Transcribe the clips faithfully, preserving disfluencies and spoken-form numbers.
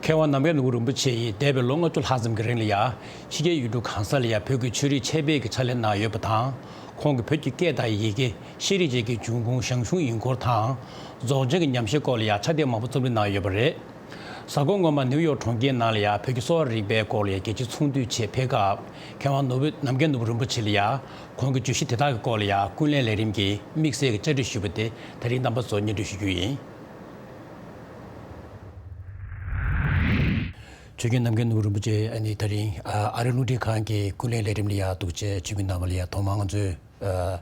མཁས་དབང་ནམ་མཁའི་ནོར་བུ་རིན་པོ་ཆེ་ཡིས་འདས་པའི་ལོ་ལྔ་བཅུ་ལྷག་ཙམ་གྱི་རིང་ལ་ཡང་ཕྱི་རྒྱལ་ཡུལ་གྲུ་གང་ས་ལ་ཡང་བོད་ཀྱི་ཆོས་རིག་འཆད་སྤེལ་གྱི་ཕྱག་ལས་གནང་ཡོད་པ་དང་། ཁོང་གིས་བོད་ཀྱི་སྐད་དང་ཡི་གེ་ཤེས་རིག་བཅས་ཀྱི་འབྱུང་ཁུངས་ཞང་ཞུང་ཡུལ་སྐོར་དང་། རྫོགས་ཆེན་གྱི་ཉམས་བཞེས་སྐོར་ལ་ཡང་ཕྱག་དེབ་མང་པོ་རྩོམ་སྒྲིག་གནང་ཡོད་པ་རེད། གཟའ་འཁོར་སྔོན་མ་ནིའུ་ཡོག་གྲོང་ཁྱེར་ནང་ལ་ཡང་བོད་ཀྱི་གསོ་བ་རིག་པའི་སྐོར་ལ་ཡང་རྒྱལ་སྤྱིའི་ཚོགས་འདུ་ཆེད་ཕེབས་སྐབས། མཁས་དབང་ནོར་བུ་ནམ་མཁའི་ནོར་བུ་རིན་པོ་ཆེ་ལ་ཡང་ཁོང་གི་བརྗོད་གཞི་དེ་དག་གི་སྐོར་ལ་ཡང་ཀུན་གླེང་ལས་རིམ་གྱི་དམིགས་བསལ་གྱི་བཅར་འདྲི་ཞུས་པ་དེ་ད་རིང་རྣམ་པ་ཚོར་སྙན་སྒྲོན་ཞུ་རྒྱུ་ཡིན། ཆོས་རྒྱལ་ནམ་མཁའི་ནོར་བུ་རིན་པོ་ཆེ་ཨ་ནི་ད་རིང་ཨ་ཨ་རིའི་རླུང་འཕྲིན་ཁང་གི་ཀུན་གླེང་ལས་རིམ་ལ་ཡང་ཐུགས་རྗེ་ཆེ། ཆོས་མི་རྣམ་པ་ལ་ཡང་ཐོག་མར་ང་ཚོས་ཨ་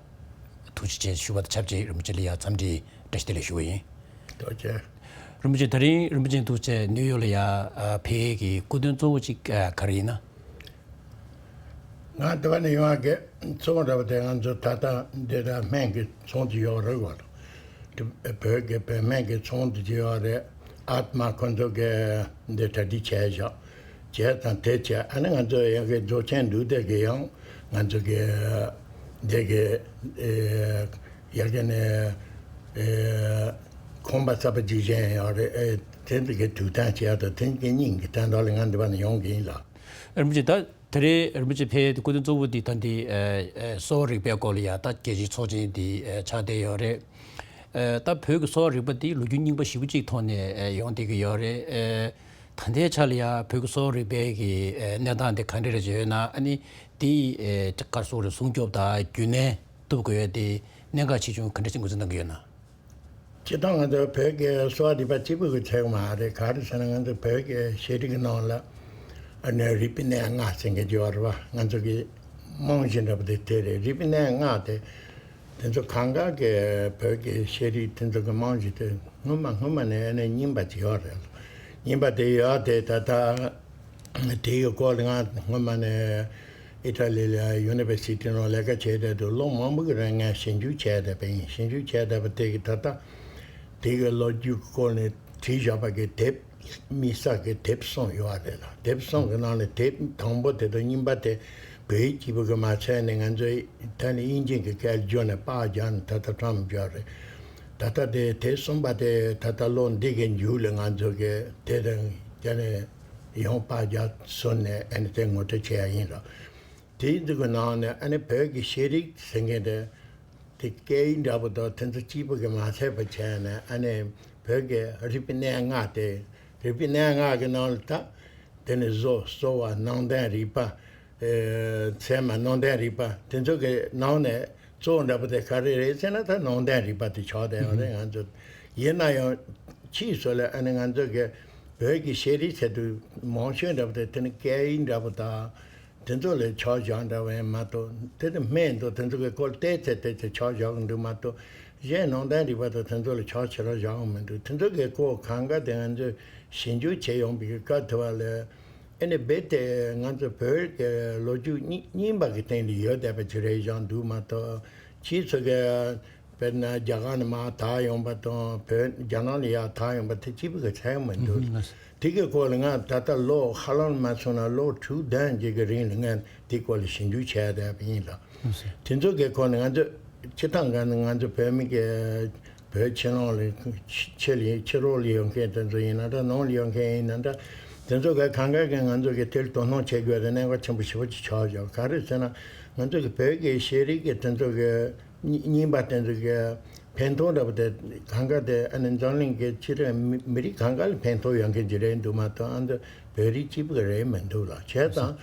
ཐུགས་རྗེ་ཆེ་ཞུ་བ་དང་ཆབས་ཅིག་རིན་པོ་ཆེ་ལ་ཡང་འཚམས་འདྲི་བཀྲ་ཤིས་བདེ་ལེགས་ཞུ་བ་ཡིན། ཐུགས་རྗེ་ཆེ། རིན་པོ་ཆེ་ད་རིང་རིན་པོ་ཆེ་ཐུགས་རྗེ་ཆེ་ནིའུ་ཡོག་ལ་ཡང་ཨ་ཕེབས་ཡས་ཀྱི་སྐུ་དོན་གཙོ་བོ་གཅིག་ཨ་ག་རེ་ཡིན་ན། ང་འདི་བ་ནས་ཡོང་བ་གི་ཚོང་འདྲ་བ་དེ་ང་ཚོ་ད་ལྟ་འདི་ད་སྨན་གྱི་ཚོང་དུ་ཡོད་རེད་བ། དེ་བོད་ཀྱི་བོད་སྨན་གྱི་ཚོང་དུ་ཡོད་རེད། ཨ་མ་ཁོ་ཚོ་གི་འདི་གྲ་སྒྲིག་བྱས་བཞག་བྱས་དང་དེ་བྱས་ཨ་ནི་ང་ཚོ་ཡང་གི་རྫོགས་ཆེན་འདུག་དེ་གི་ཡང་ང་ཚོ་གི་འདི་གི་ཡ་གི་ནས་ཁོམ་པ་གསར་པ་ཅིག་བཞེངས་ཡོད་རེད། དེ་འདི་གི་དུས་སྟངས་བྱས་དང་དེ་གི་སྙིང་གི་དོན་དག་ལ་ང་འདི་བ་ནས་ཡོང་གི་ཡིན་ལ། རིན་པོ་ཆེ་ད། དེ་རིང་རིན་པོ་ཆེ་ཕེབས་ཏེ་སྐུ་མདུན་གཙོ་བོ་འདི་ད་འདི་ཨ་ཨ་གསོ་བ་རིག་པའི་སྐོར་ལ་ཡང་ད་རྒྱལ་སྤྱིའི་ཚོགས་ཆེན་འདི་ཨ་ཆགས་བསྡད་ཡོད་རེད། ཨ་ད་བོད་ཀྱི་གསོ་བ་རིག་པ་འདི་ལོ་རྒྱུས་རྙིང་པ་ཞེ་པོ་ཅིག་ཐོག་ནས་ཨ་ཡོང་བསྡད་ཀྱི་ཡོད་རེད། ཨ་ད་ལྟའི་ཆ་ལ་ཡང་བོད་ཀྱི་གསོ་བ་རིག་པའི་གི་ཨ་གནས་སྟངས་འདི་ག་འདྲ་རེ་ཡོད་ན། ཨ་ནི་འདི་ཨ་ག་རེ་ཟེར་དགོས་རེད། སྲུང་སྐྱོབ་དང་རྒྱུན་གནས་ཐུབ་དགོས་ཡ་དེ་གནད་འགག་ཆེ་ཆུང་ག་འདྲ་ཞིག་ངོས་འཛིན་གནང་གི་ཡོད་ན། སྤྱིར་བཏང་ང་ཚོ་བོད་ཀྱི་གསོ་བ་རིག་པ་གཅིག་པུ་གི་ཚད་མ་རེད། ག་རེ་ཟེར་ན་ང་ཚོ་བོད་ཀྱི་ཤེས་རིག་གི་ནང་ལ་ཨ་ནི་རིག་པའི་གནས་ལྔ་ཟེར་མཁན་ཅིག་ཡོད་རེད་བ། ང་ཚོ་གི་རྨང་གཞི་འདྲ་པོ་དེ་དེ་རེད། རིག་པའི་གནས་ལྔ་དེ་དེ་ཚོ་གང་ག་གི་བོད་ཀྱི་ཤེས་རིག་དེ་ཚོ་གི་རྨང་གཞི་དེ་སྔོན་མ་སྔོན་མ་ནས་ཨ་ནི་རྙིང་པ་ཅིག་ཡོད་རེད། རྙིང་པ་དེ་ཡོད་དེ་ད་ལྟ། དེའི་སྐོར་ལ་ང་སྔོན་མ་ནས་ཨི་ཊ་ལི་ལ་ཡུ་ནི་ཝར་སི་ཊི་ནང་ལས་ཀ་བྱས་བསྡད་དུས་ལོ་མང་པོ་གི་རིང་ངས་ཞིབ་འཇུག་བྱས་བསྡད་པ་ཡིན། ཞིབ་འཇུག་བྱས་བསྡད་པ་དེ་གི་ད་ལྟ་དེ་གི་ལོ་རྒྱུས་ཀྱི་སྐོར་ནས་བྲིས་བཞག་པ་གི་དེབ་དམིགས་བསལ་གི་དེབ་གསུམ་ཡོད་པ་རེད་ལ། དེབ་གསུམ་གི་ནང་ནས་དེབ་དང་པོ་དེ་དང་གཉིས་པ་དེ་བོད་ཡིག་གཅིག་པུ་གི་མ་ཚད་ནས་ང་ཚོའི་ད་ནི་དབྱིན་ཇི་གི་སྐད་བསྒྱུར་ནས་པར་རྒྱག་ནས་ད་ལྟ་བཀྲམ་བཞག་རེད། ད་ལྟ་དེ་དེབ་གསུམ་པ་དེ་ད་ལྟ་ལོ་འདི་གི་མཇུག་ལ་ང་ཚོ་གི་དེ་དང་ད་ནི། ཡང་པར་རྒྱག་ཟེར་ནས་ཨ་ནི་དེ་ངོ་སྤྲོད་བྱེད་ཡ་ཡིན་རོགས། དེའི་འདུག་གི་ནང་ནས་ཨ་ནི་བོད་ཀྱི་ཤེས་རིག་ཟེར་མཁན་དེ་དེ་སྐད་ཡིག་འདྲ་པོ་དང་དེ་ཚོ་གཅིག་པུ་གི་མ་ཚད་པ་བྱས་ནས་ཨ་ནི་བོད་ཀྱི་རིག་པའི་གནས་ལྔ་དེ་རིག་པའི་གནས་ལྔ་གི་ནང་ལ་ད་དེ་ནི་བཟོ་གསོ་བ་ནང་བསྟན་རིག་པ། ཨེ་ཚད་མ་ནང་བསྟན་རིག་པ་དེ་ཚོ་གི་ནང་ནས་གཙོ་བོ་འདྲ་པོ་དེ་ག་རེ་རེད་ཟེར་ན་ད་ནང་བསྟན་རིག་པ་དེ་ཆགས་བསྡད་ཡོད་རེད། ང་ཚོ་ཡིན་ན་ཡང་ཕྱིས་སུ་ལ་ཨ་ནི་ང་ཚོ་གི་བོད་ཀྱི་ཤེས་རིག་ཆེད་དུ་མང་ཤོས་འདྲ་པོ་དེ་དེ་ནི་སྐད་ཡིག་འདྲ་པོ་དང་དེ་ཚོ་ལ་ཆ་བཞག་འདྲ་བ་ཡང་མ་གཏོགས་དེ་དེ་སྨན་དང་དེ་ཚོ་གི་སྐོར་ཏོག་ཙམ་ཏོག་ཙམ་ཆ་བཞག་གི་འདུག་མ་གཏོགས་གཞན་ནང་བསྟན་རིག་པ་དང་དེ་ཚོ་ལ་ཆ་ཆེ་ར་བཞག་གི་མི་འདུག་དེ་ཚོ་གི་སྐོར་གང་ག་དེ་ང་ཚོས་ཞིབ་འཇུག་བྱེད་ཡོང་བའི་སྐབས་དེ་བ་ལ། ཨ་ནི་རྦད་དེ་ང་ཚོ་བོད་ཀྱི་ལོ་རྒྱུས་རྙིང་རྙིང་པ་གི་སྟེང་ལ་ཡོད་བསྡད་པ་ཅིག་རེད་བཞག་འདུག་མ་གཏོགས་ཕྱིས་སུ་གི་དཔེར་ན་རྒྱ་གར་ནས་མར་དར་ཡོང་པ་དང་བོད་རྒྱ་ནག་ལ་ཡར་དར་ཡོང་པ་དེ་གཅིག་པུ་གི་ཚད་མི་འདུག་ཨུ་ཧུ། དེ་གི་སྐོར་ལ་ང་ད་ལྟ་ལོ་ཧ་ལམ་མ་སོང་ན་ལོ་དྲུག་བདུན་ཅིག་གི་རིང་ལ་ང་དེ་སྐོར་ལ་ཞིབ་འཇུག་བྱས་བསྡད་པ་ཡིན་ལ། ཨུ་ཧུ། དེ་ཚོ་གི་སྐོར་ནས་ང་ཚོ་སྤྱིར་བཏང་ག་ནས་ང་ཚོ་བོད་མི་གི་བོད་ཕྱི་ནང་ལ་ཕྱི་ལ་ཕྱི་རོལ་ལ་ཡོད་མཁན་དེ་ཚོ་ཡིན་ན་འདྲ་ནང་ལ་ཡོད་མཁན་ཡིན་ན་འདྲ་དེ་ཚོ་ག་གང་ག་གི་ང་ཚོ་གི་དེར་དོ་སྣང་བྱེད་དགོས་རེད། གནད་འགག་ཆེན་པོ་ཞེ་པོ་ཅིག་ཆགས་བཞག་ག་རེ་ཟེར་ན་ང་ཚོ་གི་བོད་ཀྱི་ཤེས་རིག་གི་དེ་ཚོ་གི་རྙིང་རྙིང་པ་དེ་ཚོ་གི་ཕན་ཐོགས་འདྲ་པོ་དེ་གང་ག་དེ་ཨ་ནི་འཛམ་གླིང་གི་ཕྱི་རོལ་མི་མི་རིགས་གང་ག་ལ་ཕན་ཐོགས་ཡོད་མཁན་ཅིག་རེད་འདུག་མ་གཏོགས་ཨ་ནི་བོད་རིགས་གཅིག་པུ་གི་རེད་མི་འདུག་ལ་བྱས་ཙང་།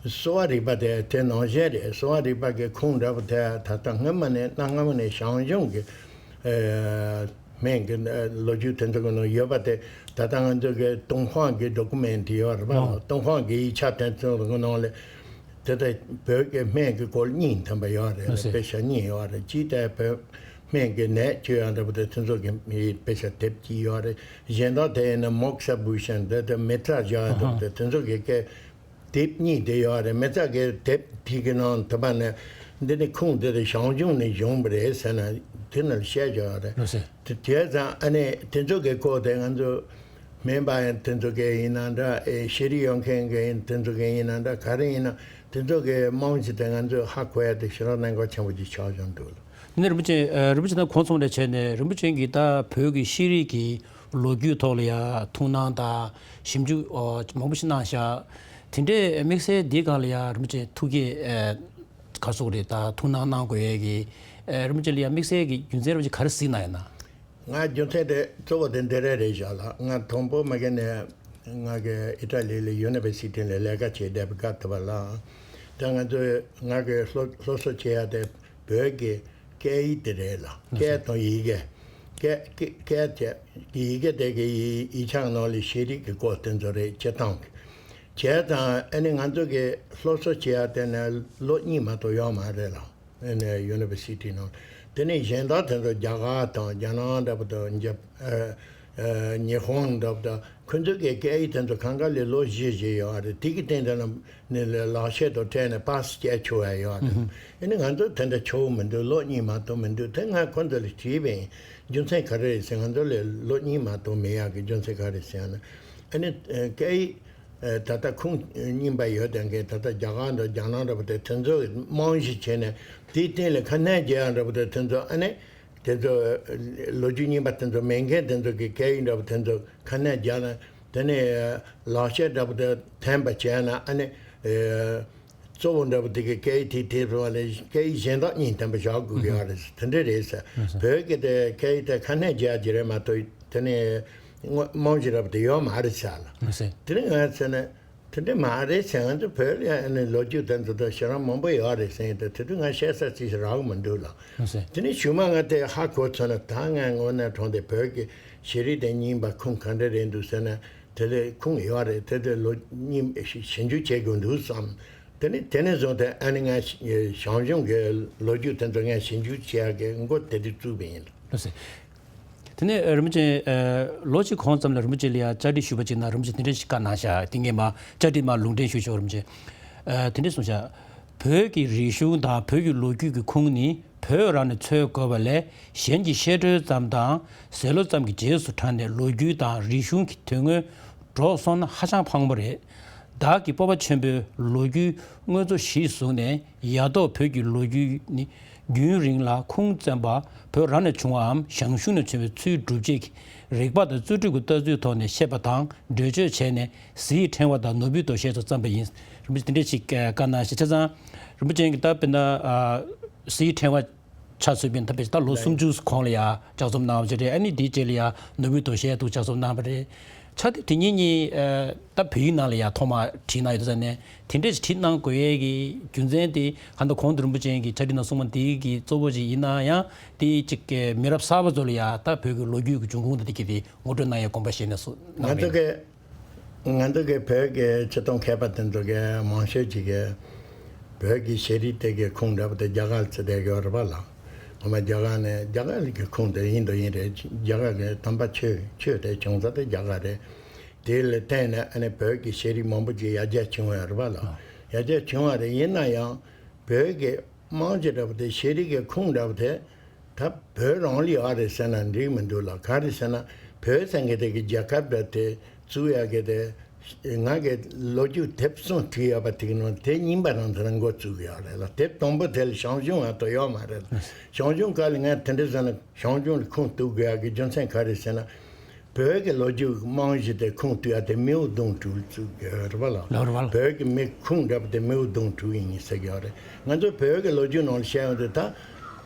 གསོ་བ་རིག་པ་དེ་དེ་ནང་བཞིན་རེད། གསོ་བ་རིག་པ་གི་ཁུངས་འདྲ་པོ་དེ་ད་ལྟ་སྔོན་མ་ནས་གནའ་སྔ་མོ་ནས་ཞང་ཞུང་གི་ཨ་སྨན་གྱི་ཨ་ལོ་རྒྱུས་དེ་ཚོ་གི་ནང་ཡོད་པ་དེ་ད་ལྟ་ང་ཚོ་གི་ཏུན་ཧོང་གི་ཌོ་ཀུ་མེན་ཊི་ཡོད་རེད་པ། ཨོ། ཏུན་ཧོང་གི་ཡིག་ཆ་དེ་ཚོ་གི་ནང་ལ་དེ་ལྟ་བོད་ཀྱི་སྨན་གྱི་སྐོར་གཉིས་ཐོན་པ་ཡོད་རེད། ཨ་ཟེ། དཔེ་ཆ་གཉིས་ཡོད་རེད། གཅིག་དེ་བོད་སྨན་གྱི་ནད་བཅོས་ཡ་འདྲ་པོ་དེ་དེ་ཚོ་གི་དཔེ་ཆ་དེབ་གཅིག་ཡོད་རེད། གཞན་དག་དེ་ཡིན་ན་མོག་ས་བྷུ་ཤན་དེ་དེ་མི་ཚ་བཞག་ཡ་འདྲ་པོ་དེ་དེ་ཚོ་གི་སྐད། དེབ་གཉིས་དེ་ཡོད་རེད། མི་ཚ་གི་དེབ་དེ་གི་ནང་དུ་མ་ནས་འདི་ནི་ཁུངས་འདི་དེ་ཞང་ཞུང་ནས་བྱུང་བ་རེད་ཟེར་ན་དེ་ནི་བཤད་རྒྱུ་ཡོད་རེད། ལགས་སེ། དེ་དེ་ཙང་ཨ་ནི་དེ་ཚོ་གི་སྐོར་དེ་ང་ཚོ་སྨན་པ་ཡང་དེ་ཚོ་གི་ཡིན་ན་འདྲ་ཨེ་ཤེས་རིག་ཡོད་མཁན་གི་ཡིན་དེ་ཚོ་གི་ཡིན་ན་འདྲ་ག་རེ་ཡིན་ན་དེ་ཚོ་གི་རྨང་གཞི་དེ་ང་ཚོས་ཧ་གོ་ཡ་དེ་ཞེ་དྲག་གནད་འགག་ཆེན་པོ་ཅིག་ཆགས་བྱུང་འདུག་ལ། དེ་ནས་རིན་པོ་ཆེ་ཨ་རིན་པོ་ཆེ་དང་གོ་མཚུངས་རེ་བྱས་ནས་རིན་པོ་ཆེ་གིས་ད་བོད་ཀྱི་ཤེས་རིག་གི་ ལོ་རྒྱུས་ཐོག་ལ་ཡ་ཐུགས་སྣང་དང་ཞིབ་འཇུག་ཨོ་མང་པོ་ཞིག་གནང་ཤག་དེ་འདྲའི་དམིགས་བསལ་འདིའི་སྒང་ལ་ཡ་རིན་པོ་ཆེ་ཐུགས་བསྐྱེད་ཨེ་ག་ཚོད་རེད། ད་ཐུགས་སྣང་གནང་དགོས་ཡས་ཀྱི་ཨེ་རིན་པོ་ཆེ་ལ་ཡ་དམིགས་བསལ་གྱི་རྒྱུ་མཚན་རིན་པོ་ཆེ་ག་རེ་གཟིགས་གནང་ཡོད་ན། ང་རྒྱུ་མཚན་དེ་གཙོ་བོ་དེ་འདི་རེད་རེད་བཞག་ལ། ང་དང་པོ་མ་གི་ནས་ང་གི་ཨི་ཊ་ལི་ལ་ཡུ་ནི་ཝར་སི་ཊི་ལ་ལས་ཀ་བྱེད་བསྡད་པའི་སྐབས་དེ་བ་ལ། ད་ང་ཚོས་ང་གི་སློབ་སློབ་གསོ་བྱེད་ཡ་དེ་བོད་ཀྱི་སྐད་ཡིག་དེ་རེད་ལ། སྐད་དང་ཡི་གེ། སྐད་སྐད་སྐད་ཀྱི་ཡི་གེ་དེ་གི་ཡིག་ཡིག་ཆ་ནང་ལ་ཤེས་རིག་གི་སྐོར་དེ་ཚོ་རེད། སྤྱིར་བཏང་གི་བྱས་ཙང་ཨ་ནི་ང་ཚོ་གི་སློབ་གསོ་བྱེད་ཡ་དེ་ནི་ལོ་གཉིས་མ་གཏོགས་ཡོད་མ་རེད་ལ། ཨ་ནི་ཡུ་ནི་ཝར་སི་ཊི་ནང་། དེ་ནས་གཞན་དག་དེ་ཚོ་རྒྱ་གར་དང་རྒྱ་ནག་འདྲ་པོ་དང་འཇབ་ཨ་ཨ་ཉི་ཧོང་འདྲ་པོ་དང་ཁོ་ཚོ་གི་སྐད་ཡིག་དེ་ཚོ་གང་ག་ལ་ལོ་བཞི་བཞི་ཡོད་རེད། དེ་གི་སྟེང་དེ་ལ་ནི་ལག་ཤེས་དང་ཕྲལ་ནས་པཱ་སི་བྱས་ཆོག་ཡ་ཡོད་རེད། ཨ་ནི་ང་ཚོ་དེ་འདྲ་ཆོག་མི་འདུག་ལོ་གཉིས་མ་གཏོགས་མི་འདུག་དེ་ང་ཁོ་ཚོ་ལ་དྲིས་པ་ཡིན། རྒྱུ་མཚན་ག་རེ་རེད་ཟེར། ང་ཚོ་ལ་ལོ་གཉིས་མ་གཏོགས་མེད་ཡག་གི་རྒྱུ་མཚན་ག་རེ་ཟེར་ན། ཨ་ནི་སྐད་ཡིག་ད་ལྟ་ཁུངས་རྙིང་པ་ཡོད་དེ་འགའི་ད་ལྟ་རྒྱ་གར་འདྲ་རྒྱ་ནག་འདྲ་པོ་དེ་དེ་ཚོ་རྨང་གཞི་བྱས་ནས་དེའི་སྟེང་ལ་ཁ་སྣོན་རྒྱག་ཡ་འདྲ་པོ་དེ་དེ་ཚོ་ཨ་ནི་དེ་ཚོ་ལོ་རྒྱུས་རྙིང་པ་དེ་ཚོ་མེད་མཁན་དེ་ཚོ་གི་སྐད་ཡིག་འདྲ་པོ་དེ་ཚོ་ཁ་སྣོན་རྒྱག་ན་དེ་ནས་ལག་ཤེས་འདྲ་པོ་དེ་ཐོན་པ་བྱས་ན་ཨ་ནི་གཙོ་བོ་འདྲ་པོ་དེ་གི་སྐད་ཡིག་དེ་དེ་ཚོ་ལ་སྐད་ཡིག་གཞན་དག་གཉིས་ཐོན་པ་བཞག་དགོས་ཀྱི་ཡོད་རེད། དེ་འདྲ་རེད་ཟེར། བོད་ཀྱི་དེ་སྐད་ཡིག་དེ་ཁ་སྣོན་རྒྱག་རྒྱུ་རེད་མ་གཏོགས་དེ་ནས་དངོས་རྨང་གཞི་འདྲ་པོ་དེ་ཡོད་མ་རེད་ཟེར་ལ། དེ་ནས་ང་ཚོ་ནས། དེ་འདྲ་མ་རེད་ཟེར། ང་ཚོ་བོད་ལ་ཡང་ཨ་ནི་ལོ་རྒྱུས་དེ་ཚོ་དང་ཞེ་དྲག་མང་པོ་ཡོད་རེད་ཟེར་ཡིན་ད། དེ་དུས་ང་བཤད་ས་ཅིག་རག་གི་མི་འདུག་ལ། དེ་ནས་གཞུག་མ་ང་དེ་ཧ་གོ་ཚར་ན་ད་ང་དངོས་གནས་དྲང་བདེན་བོད་ཀྱི་ཤེས་རིག་དེ་རྙིང་པ་ཁུངས་ག་འདྲ་རེད་འདུག་ཟེར་ན་དེ་ལས་ཁུངས་ཡོད་རེད། དེ་དེ་ལོ་རྙིང་ཞིབ་འཇུག་བྱེད་དགོས་འདུག་བསམ། དེ་ནས་དེ་ནས་བཟུང་སྟེ་ཨ་ནི་ང་ཞང་ཞུང་གི་ལོ་རྒྱུས་དེ་ཚོ་ངས་ཞིབ་འཇུག་བྱེད་ཡག་གི་འགོ་དེ་དུས་བཙུགས་པ་ཡིན། དེ་ནས་རིན་པོ་ཆེ་ལོ་གཅིག་གོང་ཙམ་ལ་རིན་པོ་ཆེ་ལ་ཡང་བཅར་འདྲི་ཞུས་པ་ཅིག་ན་རིན་པོ་ཆེ་དེ་འདྲ་ཞིག་བཀའ་གནང་ཤག་དེ་ངས་མ་བཅར་འདྲི་མ་ལུང་འདྲེན་ཞུ་ཆོག་རིན་པོ་ཆེ། དེ་འདྲ་གསུངས་ཤག་བོད་ཀྱི་རིག་གཞུང་དང་བོད་ཀྱི་ལོ་རྒྱུས་ཀྱི་ཁུངས་ནི་བོད་རང་ནས་འཚོལ་དགོས་པ་ལས་གཞན་གྱི་བཤད་སྲོལ་ཙམ་དང་ཟེར་ལོ་ཙམ་གྱི་རྗེས་སུ་འབྲངས་ནས་ལོ་རྒྱུས་དང་རིག་གཞུང་གི་དོན་དངོས་སྒྲོག་སོང་ན་ཧ་ཅང་ཕངས་པོ་རེད། བདག་གི་སྤོབས་པ་ཆེན་པོས་ལོ་རྒྱུས་དངོས་གཙོ་གཞིར་བཟུང་ནས་ཡ་ཐོག་བོད་ཀྱི་ལོ་རྒྱུས་ནི་རྒྱུན་རིང་ལ་ཁུངས་བཙན་པ་བོད་རང་ནས་བྱུང་བའམ་ཞང་ཞུང་ནས་བྱུང་བའི་ཚུལ་སྒྲུབ་བྱེད་ཀྱི་རིག་པ་དང་རྩོད་སྒྲུབ་ཀྱི་ལྟ་ཚུལ་ཐོག་ནས་བཤད་པ་དང་འགྲེལ་བརྗོད་བྱས་ནས་གཟི་ཡི་ཕྲེང་བ་དང་ནོར་བུའི་དོ་ཤལ་སོགས་བརྩམས་པ་ཡིན། རིན་པོ་ཆེ་དེ་འདྲ་ཞིག་བཀའ་གནང་ཞིང་། བྱས་ཙང་རིན་པོ་ཆེ་གིས་ད་དཔེར་ན་གཟི་ཡི་ཕྲེང་བ་ཆ་མཚོན་པའི་ཐབས་ད་ལོ་སུམ་ཅུ་གོང་ལ་ཡ་ལྗགས་རྩོམ་གནང་བ་ཅིག་རེད། ཨ་ནི་དེའི་རྗེས་ལ་ཡ་ནོར་བུའི་དོ་ཤལ་དུ་ལྗགས་རྩོམ་གནང་བ་རེད། ཆ་དེ་དེ་གཉིས་གཉིས་ད་བོད་ཡིག་ནང་ལ་ཡ་ཐོག་མ་བྲིས་གནང་ཡོད་ས་ནས་དེ་འདྲས་བྲིས་གནང་དགོས་ཡས་ཀྱི་རྒྱུ་མཚན་དེ་གང་ལྟར་གོང་དུ་རིན་པོ་ཆེ་གིས་ཆ་འགྲིག་ནང་གསུངས་པ་འདི་གི་གཙོ་བོ་ཅིག་ཡིན་ན་ཡང་དེ་ཅིག་མི་རབས་གསར་པ་ཚོ་ལ་ཡ་ད་བོད་ཀྱི་ལོ་རྒྱུས་ཀྱི་འབྱུང་ཁུངས་དང་དེ་གི་དེ་ངོ་སྤྲོད་གནང་ཡས་དགོངས་པ་བཞེས་ནས་སུ་གནང་ང་ཚོ་བ་ཡིན། གི་ང་ཚོ་གི་བོད་ཀྱི་སྤྱིར་བཏང་མཁས་པ་དེ་ཚོ་གི་མང་ཤོས་ཅིག་གིས་བོད་ཀྱི་ཤེས་རིག་དེ་གི་ཁུངས་འདྲ་པོ་དེ་རྒྱ་གར་ལ་བརྩི་བསྡད་ཀྱི་ཡོད་རེད་པ་ལགས། ངོ་མ་རྒྱ་གར་ནས་རྒྱ་གར་གི་ཁུངས་དེ་ཡིན་དང་ཡིན་རེད། རྒྱ་གར་གི་དམ་པ་ཆོས་ཆོས་དེ་བྱུང་ས་དེ་རྒྱ་གར་རེད། དེ་ལ་བརྟེན་ནས་ཨ་ནི་བོད་ཀྱི་ཤེས་རིག་མང་པོ་ཅིག་ཡར་རྒྱས་བྱུང་བ་རེད་པ་ལགས། ཡར་རྒྱས་བྱུང་བ་རེད། ཡིན་ན་ཡང་བོད་ཀྱི་རྨང་གཞི་འདྲ་པོ་དེ་ཤེས་རིག་གི་ཁུངས་འདྲ་པོ་དེ་ད་བོད་རང་ལ་ཡོད་རེད་ཟེར་ན་འགྲིག་མི་འདུག་ལ། ག་རེ་ཟེར་ན་བོད་ཟེར་མཁན་དེ་གི་རྒྱལ་ཁབ་འདྲ་དེ་བཙུགས་ཡག་གི་དེ་ང་གི་ལོ་རྒྱུས་དེབ་གསུམ་བྲིས་ཡོད་པ་དེ་གི་ནང་དེ་རྙིང་པ་རང་དེ་ལ་འགོ་བཙུགས་ཡོད་རེད་ལ། དེབ་དང་པོ་དེ་ལ་ཞང་ཞུང་ང་དོ་ཡོད་མ་རེད་ལ། ཞང་ཞུང་སྐབས་ལ་ང་དེ་འདྲ་ཟེར་ན་ཞང་ཞུང་ལ་ཁུངས་གཏུག་དགོས་ཡག་གི་རྒྱུ་མཚན་ག་རེ་ཟེར་ན། བོད་ཀྱི་ལོ་རྒྱུས་རྨང་གཞི་དེ་ཁུངས་གཏུགས་ཡ་དེ་མིའུ་གདུང་དྲུག་བཙུགས་ཡོད་རེད་པ་ལགས། ལགས་རེད་པ་ལགས། བོད་ཀྱི་མི་ཁུངས་འདྲ་པོ་དེ་མིའུ་གདུང་དྲུག་ཡིན་ཟེར་གྱི་ཡོད་རེད། ང་ཚོ་བོད་ཀྱི་ལོ་རྒྱུས་ནང་ལ་བཤད་ཡོང་དུས་ད་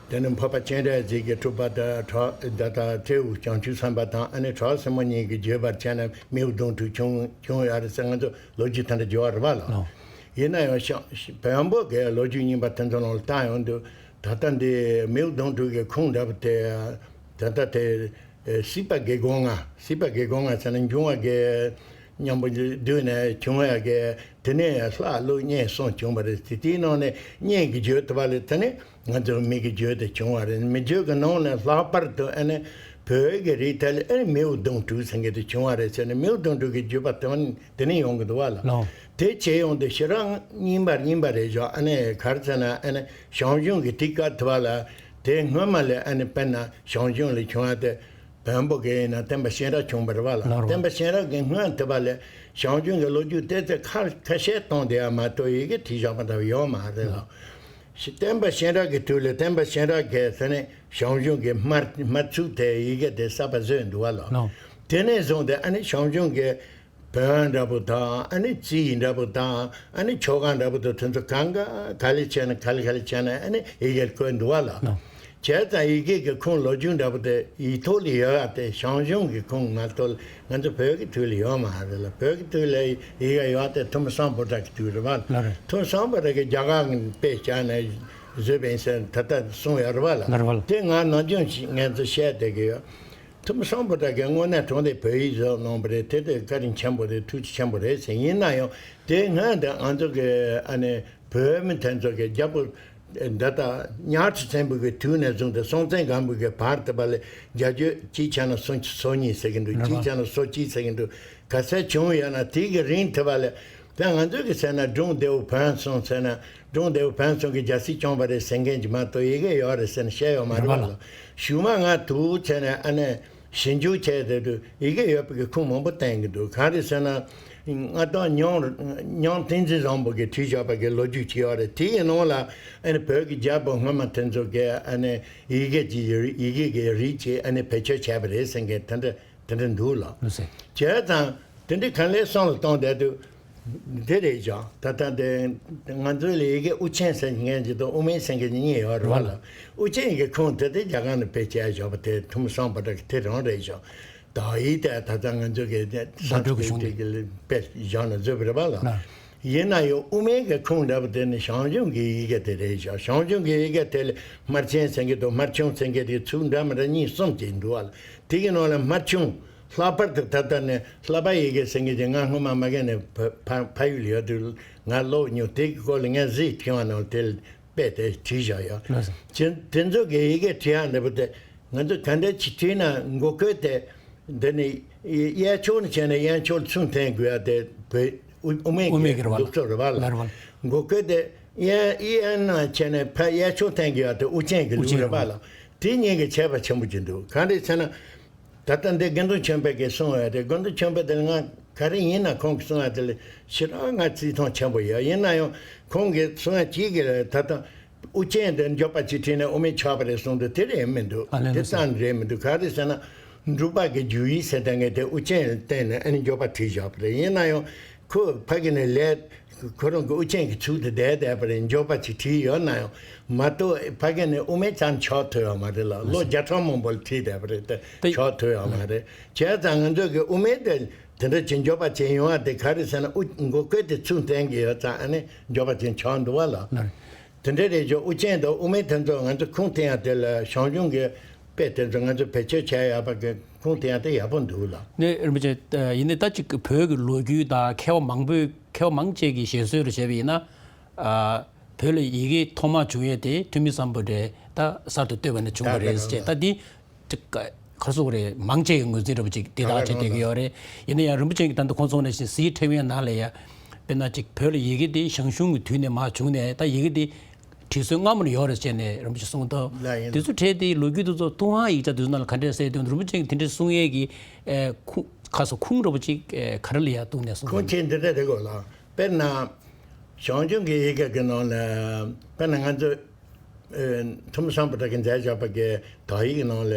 དེ་ནི་འཕགས་པ་སྤྱན་རས་གཟིགས་ཀྱི་སྤྲུལ་པ་དང་གྲགས་ད་ལྟ་ཐེའུ་བྱང་ཆུབ་སེམས་དཔའ་དང་ཨ་ནི་གྲགས་སྲས་མོ་གཉིས་ཀྱི་བརྒྱུད་པར་བྱས་ནས་མིའུ་གདུང་དྲུག་བྱུང་བྱུང་ཡོད་རེད་ཟེར་ང་ཚོ་ལོ་རྒྱུས་དེ་འདྲ་བརྗོད་པ་རེད་པ་ལགས། ལགས། ཡིན་ན་ཡང་ཤང་བོན་པོ་གི་ལོ་རྒྱུས་རྙིང་པ་དེ་ཚོ་ནང་ལ་བལྟ་ཡོང་དུས་ད་ལྟ་འདི་མིའུ་གདུང་དྲུག་གི་ཁུངས་འདྲ་པོ་དེ་ད་ལྟ་དེ། ཨེ་སྲིད་པ་དགེ་སྒོ་ལྔ། སྲིད་པ་དགེ་སྒོ་ལྔ་ཟེར་ན་འབྱུང་བ་དགེ་མཉམ་པོ་བསྡུས་ནས་བྱུང་བ་གི་དེ་ནས་ལྷ་ཀླུ་གཉན་གསུམ་བྱུང་བ་རེད། དེ་དེའི་ནང་ནས་གཉན་གྱི་རྒྱུད་དེ་བ་ལས་དེ་ནས་ང་ཚོ་མི་གི་རྒྱུད་དེ་བྱུང་བ་རེད། མི་རྒྱུད་ཀྱི་ནང་ནས་ལྷག་པར་དུ་ཨ་ནི་བོད་ཀྱི་རིགས་དེ་ལ་ཨ་ནི་མིའུ་གདུང་དྲུག་ཟེར་མཁན་དེ་བྱུང་བ་རེད་ཟེར་ནས་མིའུ་གདུང་དྲུག་གི་རྒྱུད་པ་དེ་བ་དེ་ནས་ཡོང་གི་འདུག་བ་ལ། ལགས། དེ་བྱས་ཡོང་དུས་ཞེ་དྲག་རྙིང་པ་རྙིང་པ་རེད་བཞག་ཨ་ནི་ག་རེ་ཟེར་ན་ཨ་ནི་ཞང་ཞུང་གི་དེ་སྐབས་དེ་བ་ལ་དེ་སྔོན་མ་ལས་ཨ་ནི་དཔེར་ན་ཞང་ཞུང་ལ་བྱུང་བ་དེ། བོན་པོ་གི་ཡིན་ན་སྟོན་པ་གཤེན་རབ་བྱུང་བ་རེད་བ་ལ། ལགས་རེད། སྟོན་པ་གཤེན་རབ་ཀྱི་སྔོན་དེ་བ་ལས་ཞང་ཞུང་གི་ལོ་རྒྱུས་དེ་ཚོ་ཁ་ཁ་ཤས་གཏོང་བསྡད་ཡ་མ་གཏོགས་ཡི་གེ་བྲིས་བཞག་པ་འདྲ་བ་ཡོད་མ་རེད་ལ། ལགས། སྟོན་པ་གཤེན་རབ་ཀྱི་དུས་ལ་སྟོན་པ་གཤེན་རབ་ཀྱིས་ཟེར་ནས་ཞང་ཞུང་གི་དམར་དམར་ཚུགས་དེ་ཡི་གེ་དེ་གསར་པ་བཟོས་འདུག་བ་ལ། ལགས། དེ་ནས་བཟུང་སྟེ་ཨ་ནི་ཞང་ཞུང་གི་བོན་འདྲ་པོ་དང་ཨ་ནི་རྩིས་འདྲ་པོ་དང་ཨ་ནི་ཆོ་ག་འདྲ་པོ་དང་དེ་ཚོ་གང་ག་ག་ལེ་བྱས་ན་ག་ལེ་ག་ལེ་བྱས་ན་ཨ་ནི་ཡི་གེར་བཀོད་འདུག་བ་ལ། ནོ། བྱས་ཙང་ཡི་གེ་གི་ཁུངས་ལོ་རྒྱུས་འདྲ་པོ་དེ་ཡིག་ཐོག་ལ་ཡོད་ཡ་དེ་ཞང་ཞུང་གི་ཁུངས་མ་གཏོགས་ང་ཚོ་བོད་ཀྱི་དུས་ལ་ཡོད་མ་རེད་ལ། བོད་ཀྱི་དུས་ལ་ཡི་གེ་ཡོད་དེ་ཐུ་མི་སམ་བྷོ་ཊ་གི་དུས་རེད་བ། ལ་རེད། ཐུ་མི་སམ་བྷོ་ཊ་གི་རྒྱ་གར་གི་དཔེ་བཞག་ནས་བཟོས་པ་ཡིན་ཟེར་ད་ལྟ་གསུངས་ཡོད་རེད་བ་ལ། ལ་རེད་བ་ལ། དེ་ང་ནམ་རྒྱུན་ཞིག་ངས་ཚོ་བཤད་བསྡད་ཀྱི་ཡོད། ཐུ་མི་སམ་བྷོ་ཊ་གི་དངོས་གནས་དྲང་གནས་བོད་ཡིག་བཟོས་གནང་བ་རེད། དེ་དེ་བཀའ་དྲིན་ཆེན་པོ་རེད། ཐུགས་རྗེ་ཆེན་པོ་རེད་ཟེར། ཡིན་ན་ཡང་དེ་སྔོན་དེ་ང་ཚོ་གི་ཨ་ནི་བོད་མི་དེ་ཚོ་གི་རྒྱལ་པོ་འདི་ལྟ་ཉག་ཁྲི་བཙན་པོ་གི་དུས་ནས་བཟུང་སྟེ་སྲོང་བཙན་སྒམ་པོ་གི་བར་དུ་བ་ལས་བརྒྱ་བརྒྱད་གཅིག་བྱས་ན་སོ་སོ་གཉིས་ཟེར་གྱི་འདུག་གཅིག་བྱས་ན་སོ་གཅིག་ཟེར་གྱི་འདུག་ག་ཚད་བྱུང་ཡོད་ན་དེ་གི་རིང་དུ་བ་ལས། ད་ང་ཚོ་གི་ཟེར་ན་སྒྲུང་ལྡེའུ་བོན་གསུམ་ཟེར་ན་སྒྲུང་ལྡེའུ་བོན་གསུམ་གི་རྒྱལ་སྲིད་སྐྱོང་བ་རེད་ཟེར་མཁན་གྱི་མ་གཏོགས་ཡི་གེ་ཡོད་རེད་ཟེར་ན་བཤད་ཡོད་མ་རེད་བ་ལ། གཞུག་མ་ང་དུ་ཟེར་ན་ཨ་ནི་ཞིབ་འཇུག་བྱས་དེ་དུས་ཡི་གེ་ཡོད་པའི་གི་ཁུངས་མང་པོ་བསྟན་གྱི་འདུག་གང་རེད་ཟེར་ན། མངའ་བདག་ཉང་ཉང་ཏིང་འཛིན་བཟང་པོ་གིས་བྲིས་བཞག་པ་གི་ལོ་རྒྱུས་ཅིག་ཡོད་རེད། དེ་ཡི་ནང་ལ་ཨ་ནི་བོད་ཀྱི་རྒྱལ་པོ་སྔོན་མ་དེ་ཚོ་གི་ཨ་ནི་ཡི་གེ་ཀྱི་ཡི་གེ་གི་རིགས་ཀྱི་ཨ་ནི་བེད་སྤྱོད་བྱས་པ་རེད་ཟེར་མཁན་དེ་འདྲ་དེ་འདྲ་འདུག་ལ། ལགས་སེ། བྱས་ཙང་དེ་འདྲ་གང་ལེགས་བསམ་ལ་གཏོང་བསྡད་དུས། འདི་རེད་ཤག་ད་ལྟ་འདི་ང་ཚོའི་ལ་ཡི་གེ་དབུ་ཅན་ཟེར་མཁན་ཅིག་དང་དབུ་མེད་ཟེར་མཁན་གཉིས་ཡོད་རེད་བ་ལ། དབུ་ཅན་གྱི་ཁུངས་དེ་དེ་རྒྱ་གར་ནས་བེད་སྤྱད་བཞག་པ་དེ་ཐུ་མི་སམ་བྷོ་ཊ་གི་དེ་རང་རེད་ཤག་ད་ཡིན་ཏེ་ད་ལྟ་ང་ཚོ་གི་དེ་བརྡ་སྤྲོད་ཀྱི་གཞུང་དེ་གི་ལ་དཔེ་བཞག་ནས་བཟོས་པ་རེད་བ་ལ། ཡིན་ན་ཡང་དབུ་མེད་ཀྱི་ཁུངས་འདྲ་པོ་དེ་ནི་ཞང་ཞུང་གི་ཡི་གེ་དེ་རེད་ཤག་ཞང་ཞུང་གི་ཡི་གེ་དེ་ལ་སྨར་ཆེན་ཟེར་མཁན་དང་སྨར་ཆུང་ཟེར་མཁན་དེ་ཚིག་འདྲ་མི་འདྲ་གཉིས་གསུམ་ཅིག་འདུག་བ་ལ། དེ་གི་ནང་ལ་སྨར་ཆུང་། ལྷག་པར་དུ་ད་ལྟ་ནས་ལྷག་པ་ཡི་གེ་ཟེར་མཁན་གྱི་ང་སྔོན་མ་མ་གན་ནས་ཕ་ཕ་ཕ་ཡུལ་ཡོད་དུས་ང་ཀློག་མྱོང་། དེ་གི་སྐོར་ལ་ངས་གཟིགས་ཐེངས་བ་ནང་དེ་ལ་དཔེ་དེ་བྲིས་བཞག་ཡོད། ལགས་སོ། དེ་དེ་ཚོ་གི་ཡི་གེ་བྲིས་ཡག་འདྲ་པོ་དེ་ང་ཚོ་ག་འདྲ་ཅིག་བྲིས་ན་མགོ་བཀོད་དེ་འདི་ནི་གཡས་ཕྱོགས་ནས་བྱས་ནས་གཡོན་ཕྱོགས་ལ་ཚུར་འཐེན་དགོས་ཡག་དེ་བོད་དབུ་དབུ་མེད་དབུ་མེད་ཀྱི་ཀྱི་རེད་བ་ལ། ལུགས་སྲོལ་རེད་བ་ལ། ལ་རེད་བ་ལ། མགོ་བཀོད་དེ་གཡས་གཡས་ནས་བྱས་ནས་ཕར་གཡས་ཕྱོགས་འཐེན་དགོས་ཡག་དེ་དབུ་ཅན་གྱི་དབུ་ལུགས་ཅན་རེད་བ་རེད་བ་ལ། དེ་གཉིས་ཀྱི་ཁྱད་པར་ཆེན་པོ་ཅིག་འདུག་གང་རེད་ཟེར་ན། ད་ལྟ་འདི་དགེ་འདུན་ཆོས་འཕེལ་གྱིས་གསུངས་ཡོད་རེད། དགེ་འདུན་ཆོས་འཕེལ་དེ་ང་ག་རེ་ཡིན་ན་ཁོང་གིས་གསུངས་ཡ་དེ་ལ་ཞེ་དྲག་ང་བརྩི་མཐོང་ཆེན་པོ་ཡོད། ཡིན་ན་ཡང་ཁོང་གིས་གསུངས་ཡ་གཅིག་གི་ད་ལྟ་དབུ་ཅན་དེ་མགྱོགས་པ་ཅིག་བྲིས་ནས་དབུ་མེད་ཆགས་པ་རེད་གསུངས་འདུག་དེ་རེད་མི་འདུག་ཨ་ལེ་དེ་ལགས་སོ། གཙང་རེད་མི་འདུག་ག་རེ་ཟེར་ན། འབྲུག་པ་གི་བསྒྱུར་ཡིག་ཟེར་དེ་ངས་དེ་དབུ་ཅན་ལ་བརྟེན་ནས་ཨ་ནི་མགྱོགས་པ་བྲིས་བཞག་པ་རེད། ཡིན་ན་ཡང་ཁོ་ཕ་གི་ནས་ལས། ཁོ་རང་གི་དབུ་ཅན་གྱི་ཚུལ་དུ་བསྡད་བསྡད་པ་རེད། མགྱོགས་པ་ཅིག་བྲིས་ཡོད་ན་ཡང་མ་གཏོགས་ཕ་གི་ནས་དབུ་མེད་ཙམ་ཆགས་ཐུབ་ཡོད་མ་རེད་ལ། ལོ་བརྒྱ་ཕྲག་མང་པོ་ལ་བྲིས་བསྡད་པ་རེད་དེ། དེ་ཆགས་ཐུབ་ཡོད་མ་རེད། བྱས་ཙང་ང་ཚོ་གི་དབུ་མེད་དེ་དེ་འདྲ་ཅིག་མགྱོགས་པ་བྱས་ཡོང་བ་དེ་ག་རེ་ཟེར་ན་དབུ་མགོ་བཀོད་དེ་ཚུར་འཐེན་གྱི་ཡོད་ཙང་ཨ་ནི་མགྱོགས་པ་ཅིག་ཆགས་འདུག་བ་ལ། དེ་འདྲ་རེད་ཅོ། དབུ་ཅན་དང་དབུ་མེད་དེ་ཚོ་ང་ཚོ་ཁུངས་འཐེན་ཡ་དེ་ལ་ཞང་ཞུང་གི་དཔེ་དེ་ཚོ་ང་ཚོ་བེད་སྤྱོད་བྱས་ཡོད་པ་གི་ཁུངས་འཐེན་ཡ་དེ་ཡག་པོ་འདུག་ལ། ནས་རིན་པོ་ཆེ། ཡིན་ནའི་ད་ཅིག་བོད་ཀྱི་ལོ་རྒྱུས་དང་མཁས་པ་མང་པོས་མཁས་པ་མང་ཆེ་གིས་བཤད་སྲོལ་རུ་བྱས་པ་ཡིན་ན། ཨ། བོད་ལ་ཡི་གེ་ཐོག་མར་བྱུང་ཡས་དེ་ཐུ་མི་སམ་བྷོ་ཊས་ད་གསར་དུ་བཏོད་པ་ནས་བྱུང་བ་རེད་ཟེར་བྱས། ད་འདི་ཅིག་ག་ག་སོགས་རེད། མང་ཆེ་གི་ངོས་འཛིན་འདྲ་པོ་ཅིག་འདི་དག་བྱེད་བསྡད་ཀྱི་ཡོད་རེད། ཡིན་ན་ཡང་རིན་པོ་ཆེ་གིས་ད་ལྟ་ཁོང་ཚོ་ནང་བཞིན་གཟིགས་ཕྲེང་བའི་ནང་ལ་ཡ། དཔེར་ན་ཅིག་བོད་ལ་ཡི་གེ་འདི་ཞང་ཞུང་གི་དུས་ནས་མར་བྱུང་ནས་ད་ཡི་གེ་འདི་བྲིས་སྲོལ་སྔ་མོ་ནས་ཡོད་རེད་ཟེར་ནས་རིན་པོ་ཆེ་གསུངས་འདུག་ལགས་ཡིན། དེ་ཚོ་གྲས་དེའི་ལོ་རྒྱུས་དེ་ཚོ་ཏུན་ཧོང་ཡིག་ཆ་དེ་ཚོ་ནང་ལ་ག་འདྲས་གསལ་འདུག་རིན་པོ་ཆེ་གིས་དེ་འདྲས་གསུང་ཡས་ཀྱི་ཨེ་ཁུངས་ཁ་སོ་ཁུངས་འདྲ་པོ་ཅིག་ཨེ་ག་རེ་ལ་ཡ་གཏུགས་ནས་གསུངས་ཁུངས་འདུག་ཆེན་འདི་འདྲས་རེད་གོ་ལགས། དཔེར་ན། ཞང་ཞུང་གི་ཡི་གེ་གི་ནང་ལ། དཔེར་ན་ང་ཚོ། ཨེ། ཐུ་མི་སམ་བྷོ་ཊ་གིས་མཛད་བཞག་པ་གི་དག་ཡིག་གི་ནང་ལ།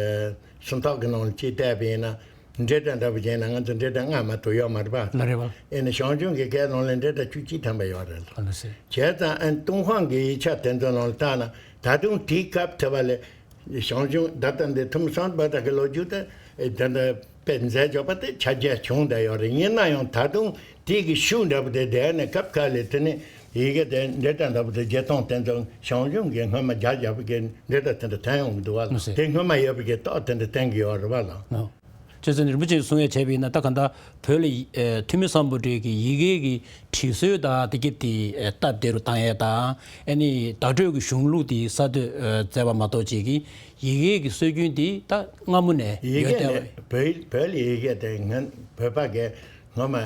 སུམ་རྟགས་ཀྱི་ནང་ལ་ཅིག་བལྟས་པ་ཡིན་ན། འབྲེལ་སྒྲ་འདྲ་པོ་བྱས་ན་ང་ཚོ་འབྲེལ་སྒྲ་ལྔ་མ་གཏོགས་ཡོད་མ་རེད་པ། ལགས་རེད་པ། ཨེ་ནི་ཞང་ཞུང་གི་སྐད་ནང་ལ་འབྲེལ་སྒྲ་བཅུ་གཅིག་ཐམ་པ་ཡོད་རེད་ལ། ཨ་ལགས་སེ། བྱས་ཙང་ཨེ་ཏུན་ཧོང་གི་ཡིག་ཆ་དེ་ཚོ་ནང་ལ་བལྟས་ན་ད་དུང་དེའི་སྐབས་དེ་བ་ལས། ཞང་ཞུང་ད་ལྟ་འདི་ཐུ་མི་སམ་བྷོ་ཊ་གི་ལོ་རྒྱུས་དེ་ཨེ་དེ་འདྲ་དཔེ་མཛད་འཇོག་པ་དེ་ཆ་རྒྱུས་བྱུང་བསྡད་ཡོད་རེད། ཡིན་ན་ཡང་ད་དུང་དེ་གི་ཤུལ་འདྲ་པོ་དེ་བསྡད་ནས་སྐབས་ཁ་ལས་དེ་ནས་ཡི་གེ་དེ་འབྲེལ་སྒྲ་འདྲ་པོ་དེ་བརྒྱད་སྟོང་དེ་ཚོ་ཞང་ཞུང་གིས་སྔོན་མ་རྒྱག་བཞག་པ་གི་འབྲེལ་སྒྲ་དེ་འདྲ་ཐོན་ཡོང་གི་འདུག་བ་ལ། ལགས་སེ། དེ་སྔོན་མ་ཡོད་པ་གི་རྟགས་དེ་འདྲ་བསྟན་གི་ཡོད་རེད་བ་ལ། ལགས། བྱས་ཙང་ནི་རིན་པོ་ཆེས་གསུང་ཡས་བྱས་པ་ཡིན་ན་ད་ག་འདྲ་བོད་ལ་ཡི་ཨེ་ཐུ་མི་སམ་བྷོ་ཊ་གི་ཡི་གེ་གི་བྲིས་སྲོལ་དང་དེ་གི་དེ་ཨེ་སྟབས་བདེ་རུ་བཏང་ཡས་དང་ཨ་ནི་བརྡ་སྤྲོད་ཀྱི་གཞུང་ལུགས་དེ་གསར་གཏོད་ཨེ་མཛད་པ་མ་གཏོགས་ཅིག་གི་ཡི་གེ་གི་སྲོལ་རྒྱུན་དེ་ད་སྔ་མོ་ནས་ཡི་ཡོད་གེ་བསྡད་ནས་པ། བོད་བོད་ལ་ཡི་གེ་དེ་སྔོན་བོད་པ་གི་སྔོན་མ་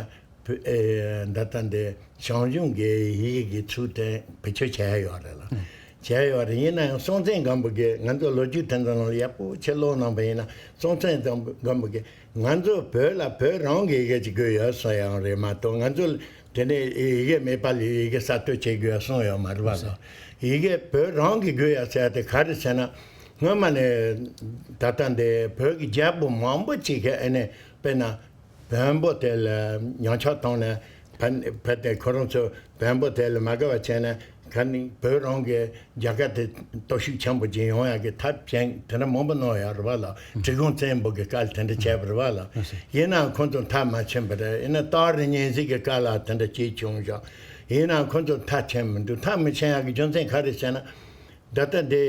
བོད་ཨེ་ད་ལྟ་འདི་ཞང་ཞུང་གི་ཡི་གེ་གི་ཚུལ་དེ་བེད་སྤྱོད་བྱས་ཡོད་རེད་ལ། ཨང་། བྱས་ཡོད་རེད། ཡིན་ན་ཡང་སྲོང་བཙན་སྒམ་པོ་གིས་ང་ཚོ་ལོ་རྒྱུས་དེ་ཚོ་ནང་ལ་ཡག་པོ་ཅིག་ཀློག་གནང་པ་ཡིན་ན་སྲོང་བཙན་སྒམ་པོ་གིས་ང་ཚོ་བོད་ལ་བོད་རང་གི་ཡི་གེ་ཅིག་དགོས་ཡོད་གསུངས་ཡོད་རེད་མ་གཏོགས་ང་ཚོ་དེ་ནས་ཡི་གེ་མེད་པ་ལ་ཡི་གེ་གསར་གཏོད་བྱེད་དགོས་ཡོད་གསུངས་ཡོད་མ་རེད་བ་ལ། ཡི་གེ་བོད་རང་གི་དགོས་ཡོད་ཟེར་ཡ་དེ་ག་རེ་ཟེར་ན། སྔོན་མ་ནས་ད་ལྟ་འདི་བོད་ཀྱི་རྒྱལ་པོ་མང་པོ་ཅིག་གིས་ཨ་ནི་ དཔེར་ན་བོན་པོ་དེ་ལ་ཉམས་ཆག་བཏང་ནས་བོད་བོད་དེ་ཁོ་རང་ཚོ་བོན་པོ་དེ་ལ་མ་དགའ་བ་བྱས་ནས་ག་ནི་བོད་རང་གི་རྒྱལ་ཁབ་དེ་སྟོབས་ཤུགས་ཆེན་པོ་ཅིག་ཡོང་ཡག་གི་ཐབས་བྱས་དེ་འདྲ་མང་པོ་གནང་ཡོད་རེད་བ་ལ། གྲི་གུམ་བཙན་པོ་གི་སྐབས་དེ་འདྲ་བྱས་པ་རེད་བ་ལ། ཡིན་ནའང་ཁོ་ཚོ་མཐར་མ་ཕྱིན་པ་རེད། ཡིན་ན་སྟག་རི་གཉན་གཟིགས་ཀྱི་སྐབས་ལ་དེ་འདྲ་བྱས་བྱུང་བཞག་ཡིན་ནའང་ཁོ་ཚོ་མཐར་ཕྱིན་མི་འདུག་མཐར་མི་ཕྱིན་ཡག་གི་རྒྱུ་མཚན་ག་རེ་ཟེར་ན། ད་ལྟ་འདི་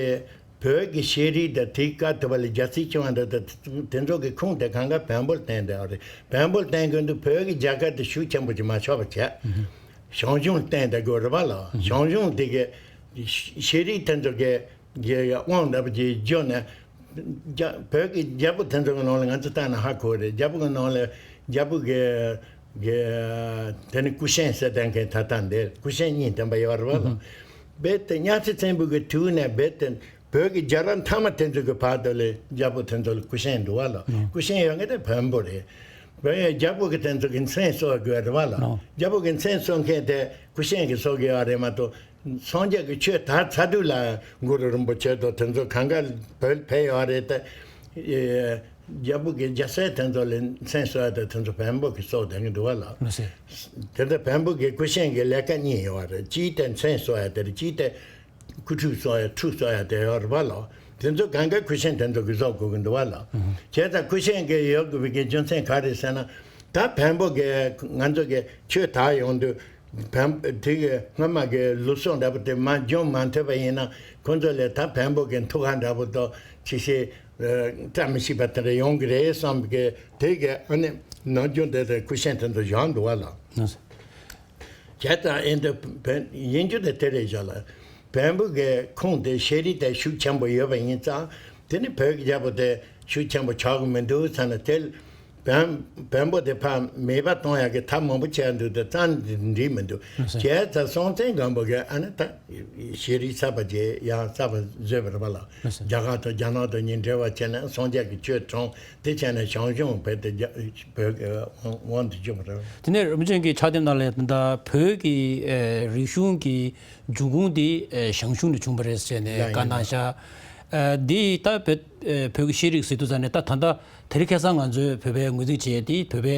བོད་ཀྱི་ཤེས་རིག་དང་དེའི་སྐབས་དུ་བ་ལ་རྒྱལ་སྲིད་སྐྱོང་བ་འདི་དང་དེ་ཚོ་གི་ཁུངས་དེ་གང་ག་བོན་པོར་བརྟེན་བསྡད་ཡོད་རེད། བོན་པོར་བརྟེན་དགོས་འདུག་བོད་ཀྱི་རྒྱལ་ཁབ་དེ་ཤུགས་ཆེན་པོ་ཅིག་མ་ཆགས་པ་བྱས། ཞང་ཞུང་བརྟེན་བསྡད་དགོས་རེད་བ་ལ། ཞང་ཞུང་དེ་གི་ཤེས་རིག་དེ་ཚོ་གི་གི་དབང་འདྲ་པོ་ཅིག་བརྒྱུད་ནས། རྒྱ་བོད་ཀྱི་རྒྱལ་པོ་དེ་ཚོ་གི་ནང་ལ་ང་ཚོ་ལྟ་ན་ཧ་གོ་རེད། རྒྱལ་པོ་གི་ནང་ལ་རྒྱལ་པོ་གི་གི་དེ་ནི་སྐུ་བཞེངས་ཟེར་བསྡད་མཁན་ད་ལྟ་འདིར་སྐུ་བཞེངས་གཉིས་ལྡན་པ་ཡོད་རེད་བ་ལ། རྦད་དེ་གཉའ་ཁྲི་བཙན་པོ་གི་དུས་ནས་རྦད་དེ་བོད་ཀྱི་རྒྱལ་རབས་མཐའ་མ་དེ་ཚོ་གི་བར་དུ་ལ་རྒྱལ་པོ་དེ་ཚོ་ལ་སྐུ་བཞེངས་འདུག་བ་ལ། སྐུ་བཞེངས་ཡོད་མཁན་དེ་བོན་པོ་རེད། བོད་ཡི་རྒྱལ་པོ་གི་དེ་ཚོ་གི་མཚན་གསོལ་དགོས་རེད་བ་ལ། རྒྱལ་པོ་གི་མཚན་གསོལ་མཁན་དེ་སྐུ་བཞེངས་གི་གསོལ་གི་ཡོད་རེད་མ་གཏོགས། སངས་རྒྱས་ཀྱི་ཆོས་དར་ཚར་དུས་ལ་གུ་རུ་རིན་པོ་ཆེ་དང་དེ་ཚོ་གང་ག་བོད་ཕེབས་ཡོད་རེད་དེ། ཨེ། རྒྱལ་པོ་གི་རྒྱལ་སྲས་དེ་ཚོ་ལ་མཚན་གསོལ་ཡ་དེ་དེ་ཚོ་བོན་པོ་གི་གསོལ་བསྡད་ཀྱི་འདུག་བ་ལ། མ་ཟད། དེ་ཚོ་བོན་པོ་གི་སྐུ་བཞེངས་ཀྱི་ལས་ཀ་གཉིས་ཡོད་རེད། གཅིག་དེ་མཚན་གསོལ་ཡ་དེ་རེད། གཅིག་དེ་སྐུ་ཁྲུས་གསོལ་ཡ་ཁྲུས་གསོལ་ཡ་དེ་ཡོད་རེད་བ་ལ། དེ་ཚོ་གང་ག་སྐུ་བཞེངས་དེ་ཚོ་གི་བཟོ་དགོས་ཀྱི་འདུག་བ་ལ། བྱས་ཙང་སྐུ་བཞེངས་ཀྱི་ཡོད་དགོས་པའི་གི་རྒྱུ་མཚན་ག་རེ་ཟེར་ན། ད་བོན་པོ་གི་ང་ཚོ་གི་ཆོས་དར་ཡོང་དུས། བོན་དེ་གི་སྔ་མ་གི་ལུགས་སྲོལ་འདྲ་པོ་དེ་མ་སྦྱོང་མ་ཐུབ་པ་ཡིན་ན་ཁོ་ཚོ་ལས་ད་བོན་པོ་གི་ཐུགས་ཁ་འདྲ་པོ་དང་ཅི་ཞིག་བཀྲ་མི་ཤིས་པ་དེ་འདྲ་ཡོང་གི་རེད་བསམ་གི་དེ་གི་ཨ་ནི་ནམ་རྒྱུན་དེ་དེ་སྐུ་བཞེངས་དེ་ཚོ་བཞག་འདུག་བ་ལ། བྱས་ཙང་ཨེ་འདི་བོན་ཡིན་རྒྱུ་དེ་དེ་རེད་བཞག་ལ། བོན་པོ་གི་ཁུངས་དེ་ཤེས་རིག་དེ་ཤུགས་ཆེན་པོ་ཡོད་པ་ཡིན་ཙང་དེ་ནི་བོད་ཀྱི་རྒྱལ་པོ་དེ་ཤུགས་ཆེན་པོ་ཆགས་གི་མི་འདུག་ཟེར་ན་དེ། བོན་བོན་པོ་དེ་ཕར་མེད་པ་གཏོང་ཡག་གི་ཐབས་མང་པོ་བྱས་འདུག་དེ་རྩ་འགྲིག་མི་འདུག་ལགས་སོ། བྱས་ཙང་སྲོང་བཙན་སྒམ་པོ་གིས་ཨ་ནི་ད་ཤེས་རིག་གསར་པ་ཅིག་ཡང་གསར་པ་བཟོས་པ་རེད་པ་ལགས། ལགས་སོ། རྒྱ་གར་དང་རྒྱ་ནག་དང་གཉིས་འབྲེལ་བ་བྱས་ནས་སངས་རྒྱས་ཀྱི་ཆོས་དྲངས་དེ་བྱས་ནས་ཞང་ཞུང་བོད་དེ་རྒྱ་བོད་ཀྱི་དབང་དུ་བཅུག་པ་རེད། དེ་ནས་རིན་པོ་ཆེ་གི་ཕྱག་དེབ་ནང་ལ་ད་ལྟ་བོད་ཀྱི་ཨེ་རིག་གཞུང་གི་འབྱུང་ཁུངས་དེ་ཨེ་ཞང་ཞུང་ནས་བྱུང་བ་རེད་ཟེར་ནས་ཡང་བཀའ་ཡིན་གནང་ཤག་ཨ་འདི་ད་བོད་ཨེ་བོད་ཀྱི་ཤེས་རིག་ཟེར་དུས་ཙང་ནས་ད་ད་ལྟ་དེ་རིང་ཁ་སང་ང་ཚོས་བོད་པའི་ངོས་འཛིན་བྱས་ཏེ་བོད་པའི་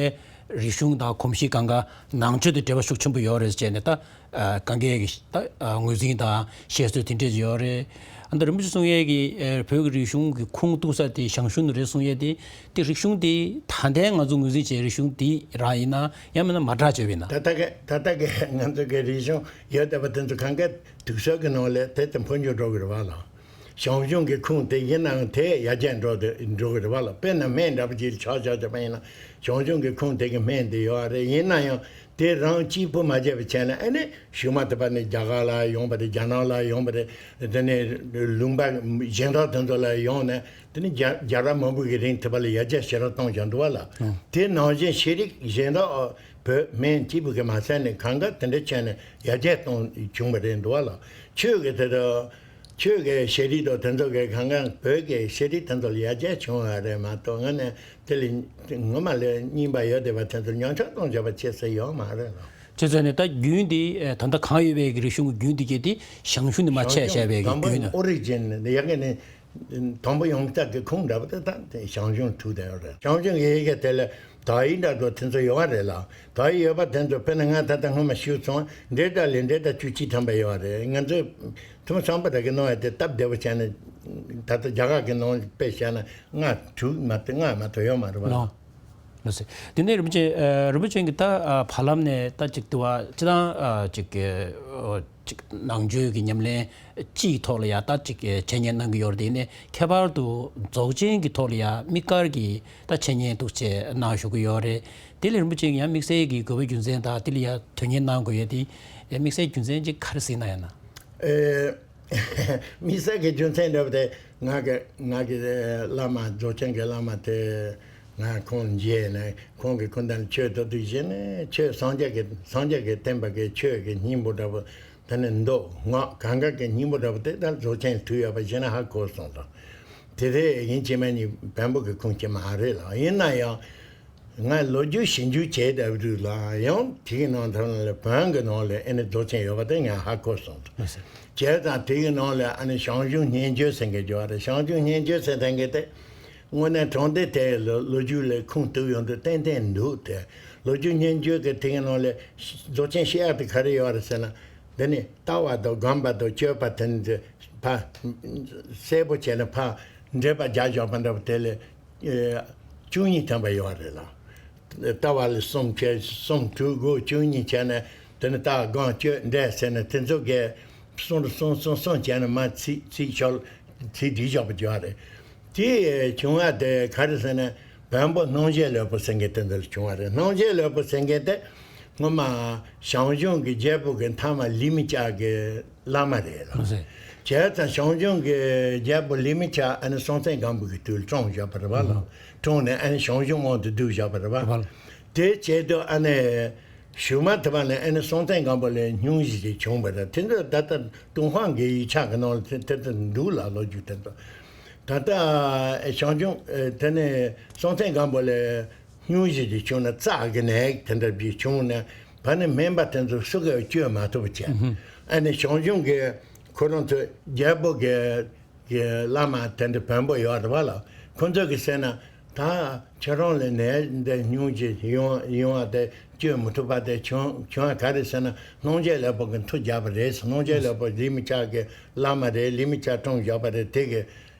རིག་གཞུང་དང་གོམས་གཤིས་གང་ག་ནང་ཆོས་དང་འབྲེལ་བ་ཤུགས་ཆེན་པོ་ཡོད་རེད་ཟེར་ནས་ད་ཨ་གང་གའི་གི་ད་ཨ་ངོས་འཛིན་དང་བཤད་སྲོལ་དེ་འདྲས་ཡོད་རེད། ཨ་ད་རིན་པོ་ཆེ་གསུང་ཡས་ཀྱི་ཨེ་བོད་ཀྱི་རིག་གཞུང་གི་ཁུངས་གཏུགས་ས་དེ་ཞང་ཞུང་ནས་རེད་གསུང་ཡས་དེ་དེ་རིག་གཞུང་དེ་ད་ལྟའི་ང་ཚོ་ངོས་འཛིན་བྱས་རིག་གཞུང་དེ་རང་ཡིན་ན་ཡང་མིན་ན་མ་གྲགས་བྱས་པ་ཡིན་ན། ད་ལྟ་གི་ད་ལྟ་གི་ང་ཚོ་གི་རིག་གཞུང་ཡོད་བསྡད་པ་དེ་ཚོ་གང་ག་དུག་སོལ་གྱི་ནང་ལ་དེ་ལྟར་འཕོ་འགྱུར་འགྲོ་གི་རེད་བ་ལགས། ཞང་ཞུང་གི་ཁུངས་དེ་ཡིན་ནའང་དེ་ཡར་རྒྱས་འགྲོ་དེ་འགྲོ་གི་རེད་བ་ལགས། དཔེར་ན་སྨན་འདྲ་པོ་ཅིག་ཆ་བཞག་བྱས་པ་ཡིན་ན་ཞང་ཞུང་གི་ཁུངས་དེ་གི་སྨན་དེ་ཡོད་རེད། ཡིན་ན་ཡང་དེ་རང་གཅིག་པུ་མ་བྱས་པ་བྱས་ན་ཨ་ནི་གཞུག་མ་དེ་པ་ནི་རྒྱ་གར་ལ་ཡོང་བ་རེད། རྒྱ་ནག་ལ་ཡོང་བ་རེད། དེ་ནས་ལུང་པ་གཞན་དག་དེ་ཚོ་ལ་ཡོང་ནས་དེ་ནི་རྒྱ་རྒྱལ་རབས་མང་པོ་གི་རིང་དེ་པ་ལ་ཡར་རྒྱས་ཞེ་དྲག་གཏོང་བཞག་འདུག་བ་ལགས། དེ་ནང་བཞིན་ཤེས་རིག་གཞན་དག་བོད་སྨན་གཅིག་པུ་གི་མ་ཟད་ནས་གང་ག་དེ་འདྲ་བྱས་ནས་ཡར་རྒྱས་གཏོང་བྱུང་བ་རེད་འདུག་བ་ལགས། ཆོས་ཀྱི་དེ་དང་། ཆོས་ཀྱི་ཤེས་རིག་དང་དེ་ཚོ་གི་གང་ག་བོད་ཀྱི་ཤེས་རིག་དེ་ཚོ་ལ་ཡར་རྒྱས་བྱུང་བ་རེད་མ་གཏོགས་ང་ནི་དེ་ལ་ངོ་མ་ལ་རྙིང་པ་ཡོད་བསྡད་པ་དེ་ཚོ་ཉམས་ཆག་གཏོང་བྱས་པ་བྱེད་ས་ཡོད་མ་རེད་ལགས། བྱས་ཙང་ནས་ད་རྒྱུན་འདི་ད་ལྟ་གང་ཡོད་པའི་གི་རིག་གཞུང་གི་རྒྱུན་འདི་གྱད་དེ་ཞང་ཞུང་ནས་མར་ཆད་བཞག་པའི་གི་དང་པོ་རྒྱུན་ནི་ཨོ་རི་ཇིན་ནི་ཡ་གི་ནི་དང་པོ་ཡོང་རྟགས་ཀྱི་ཁུངས་འདྲ་པོ་དེ་ད་དེ་ཞང་ཞུང་ཐུག་བསྡད་ཡོད་རེད། ཞང་ཞུང་གི་ཡི་གེ་དེ་ལ་དག་ཡིག་འདྲ་པོ་དེ་ཚོ་ཡོད་རེད་ལགས། དག་ཡིག་ཡོད་པ་དེ་ཚོ་དཔེར་ན་ང་ད་ལྟ་སྔོན་མ་ཞུས་སོང་། འབྲེལ་སྒྲ་ལས་འབྲེལ་སྒྲ་བཅུ་གཅིག་ཐམ་པ་ཡོད་རེད། ང་ཚོས་ཐུང་སོང་པ་དག་གི་ནང་ཡ་དེ་སྟབས་བདེ་པོ་བྱས་ན་ད་ལྟ་རྒྱ་གར་གྱི་ནང་དཔེ་བཤད་ན་ལྔ་དྲུག་མ་གཏོགས་ལྔ་མ་གཏོགས་ཡོད་མ་རེད་བ། ལགས། ལགས་སོ། དེ་ནས་རིན་པོ་ཆེ་ཨ་རིན་པོ་ཆེ་གིས་ད་ཨ་བར་ལམ་ནས་ད་ཅིག་དུ་བ་སྤྱི་བཏང་ཨ་ཅིག་ཨ་ཅིག་ནང་ཆོས་ཀྱི་ཉམས་ལེན་སྤྱིའི་ཐོག་ལ་ཡ་ད་ཅིག་འཆད་ཉན་གནང་གི་ཡོད་རེད། དེ་ནས་ཁྱད་པར་དུ་རྫོགས་ཆེན་གྱི་ཐོག་ལ་ཡ་དམིགས་བཀར་གྱི་ད་འཆད་ཉན་འདུག་སེ་གནང་བཞུགས་ཀྱི་ཡོད་རེད། དེ་ལ་རིན་པོ་ཆེ་གིས་ཡང་དམིགས་བསལ་གྱི་དགོས་པའི་རྒྱུ་མཚན་དང་དེ་ལ་ཡ་དོན་གཉེར་གནང་དགོས་ཡ་དེ་དམིགས་བསལ་རྒྱུ་མཚན་ཅིག་ག་རེ་གཟིགས་གནང་ཡོད་ན། ཨེ། དམིགས་བསལ་གྱི་རྒྱུ་མཚན་འདྲ་པོ་དེ་ང་གི་ང་གི་བླ་མ་རྫོགས་ཆེན་གྱི་བླ་མ་དེ་ང་ཁོང་མཇལ་ནས་ཁོང་གི་སྐུ་མདུན་ལ་ཆོས་ཐོག་ཏུ་བཞེས་ནས་ཆོས་སངས་རྒྱས་ཀྱི་སངས་རྒྱས་ཀྱི་བསྟན་པ་གི་ཆོས་ཀྱི་སྙིང་པོ་འདྲ་པོ་དེ་ནི་མདོ་སྔགས་གང་ག་གི་སྙིང་པོ་འདྲ་པོ་དེ་ད་རྫོགས་ཆེན་ཐུག་ཡོད་པ་ཞེ་ན་ཧ་གོ་སོང་དང་། དེ་རེད་ཡིན་གཅིག་མིན་གཉིས་བོན་པོ་གི་ཁུངས་ཀྱི་མ་རེད་ལ། ཡིན་ན་ཡང་། ང་ལོ་རྒྱུས་ཞིབ་འཇུག་བྱས་བསྡད་དུས་ལ་ཡང་དེ་གི་ནང་དོན་ལ་བོན་གི་ནང་ལ་ཨེ་ནི་རྫོགས་ཆེན་ཡོད་པ་དེ་ང་ཧ་གོ་སོང་། མ་ཟད། བྱས་ཙང་དེ་གི་ནང་ལ་ཨ་ནི་ཞང་ཞུང་སྙན་བརྒྱུད་ཟེར་མཁན་ཅིག་ཡོད་རེད། ཞང་ཞུང་སྙན་བརྒྱུད་ཟེར་མཁན་དེ་ དངོས་གནས་དྲང་བདེན་དེ་ལོ་ལོ་རྒྱུས་ལ་ཁུངས་གཏུགས་ཡོང་དུས་ཏན་ཏན་འདུག་དེ། ལོ་རྒྱུས་སྙན་བརྒྱུད་ཀྱི་དེའི་ནང་ལ་རྫོགས་ཆེན་བཤད་ཡག་དེ་ག་རེ་ཡོད་རེད་ཟེར་ན། འདི་ནི་ལྟ་བ་དང་སྒོམ་པ་དང་སྤྱོད་པ་དེ་ནི་ཕར་གསལ་པོ་བྱས་ནས་ཕར་འགྲེལ་པ་རྒྱག་བཞག་པ་འདྲ་པོ་དེ་ལ་ཨེ་བཅུ་གཉིས་ཐམ་པ་ཡོད་རེད་ལ། ལྟ་བ་ལ་གསུམ་བྱས་གསུམ་དྲུག་དགུ་བཅུ་གཉིས་བྱས་ནས་དེ་ནི་ལྟ་སྒོམ་སྤྱོད་འབྲས་ཟེར་ནས་དེ་ཚོ་གས་གསུམ་གསུམ་གསུམ་གསུམ་བྱས་ནས་མར་ཚིག་ཚིག་ཤོག་ཚིག་བྲིས་བཞག་པ་ཅིག་ཡོད་རེད། དེ་བྱུང་བ་དེ་ག་རེ་ཟེར་ན། བོན་པོ་སྣང་བྱེད་ལོད་པོ་ཟེར་མཁན་དེ་འདི་ལ་བྱུང་བ་རེད། སྣང་བྱེད་ལོད་པོ་ཟེར་མཁན་དེ་སྔོན་མ་ཞང་ཞུང་གི་རྒྱལ་པོ་གི་མཐའ་མ་ལི་མི་ཅག་གི་བླ་མ་རེད་ལ། ལགས་སེ། བྱས་ཙང་ཞང་ཞུང་གི་རྒྱལ་པོ་ལི་མི་ཅག་ཨ་ནི་སྲོང་བཙན་སྒམ་པོ་གི་དུས་ལ་བཀྲོངས་བཞག་པ་རེད་པ་ལ། ཨུ་ཧུ། བཀྲོངས་ནས་ཨ་ནི་ཞང་ཞུང་དབང་དུ་བསྡུས་བཞག་པ་རེད་པ། རེད་པ་ལ། དེ་བྱས་དུས་ཨ་ནི་ཞུ་མ་ཐུབ་པ་ནས་ཨ་ནི་སྲོང་བཙན་སྒམ་པོ་ལ་སྙུང་གཞི་ཅིག་བྱུང་བ་རེད། དེ་ཚོ་ད་ལྟ་ཏུན་ཧོང་གི་ཡིག་ཆ་གི་ནང་ལ་དེ་དེ་ཚོ་འདུག་ལ། ལོ་རྒྱུས་དེ་ཚོ། ད་ལྟ་ཞང་ཞུང་དེ་ནས་སྲོང་བཙན་སྒམ་པོ་ལ་སྙུང་གཞི་ཅིག་བྱུང་ན་རྩ་གི་ནད་དེ་འདྲ་ཅིག་བྱུང་ནས་ཕ་ནི་སྨན་པ་དེ་ཚོ་སུ་གིས་བཅོས་མ་ཐུབ་པ་བྱས། ཨ་ནི་ཞང་ཞུང་གི་ཁོ་རང་ཚོ་རྒྱལ་པོ་གི་གི་བླ་མ་དེ་འདྲ་བོན་པོ་ཡོད་རེད་པ་ལ། ཁོ་ཚོ་གིས་ཟེར་ན་ད་ཁྱེད་རང་ལ་ནད་འདི་སྙུང་གཞི་ཡོང་ཡོང་བ་དེ་བཅོས་མི་ཐུབ་པ་དེ་བྱུང་བྱུང་བ་ག་རེ་ཟེར་ན། སྣང་བྱེད་ལོད་པོ་གི་མཐུ་རྒྱབ་པ་རེད། སྣང་བྱེད་ལོད་པོ་ལི་མི་ཅག་གི་བླ་མ་རེད། ལི་མི་ཅག་བཀྲོངས་བཞག་པ་རེད། དེ་གི་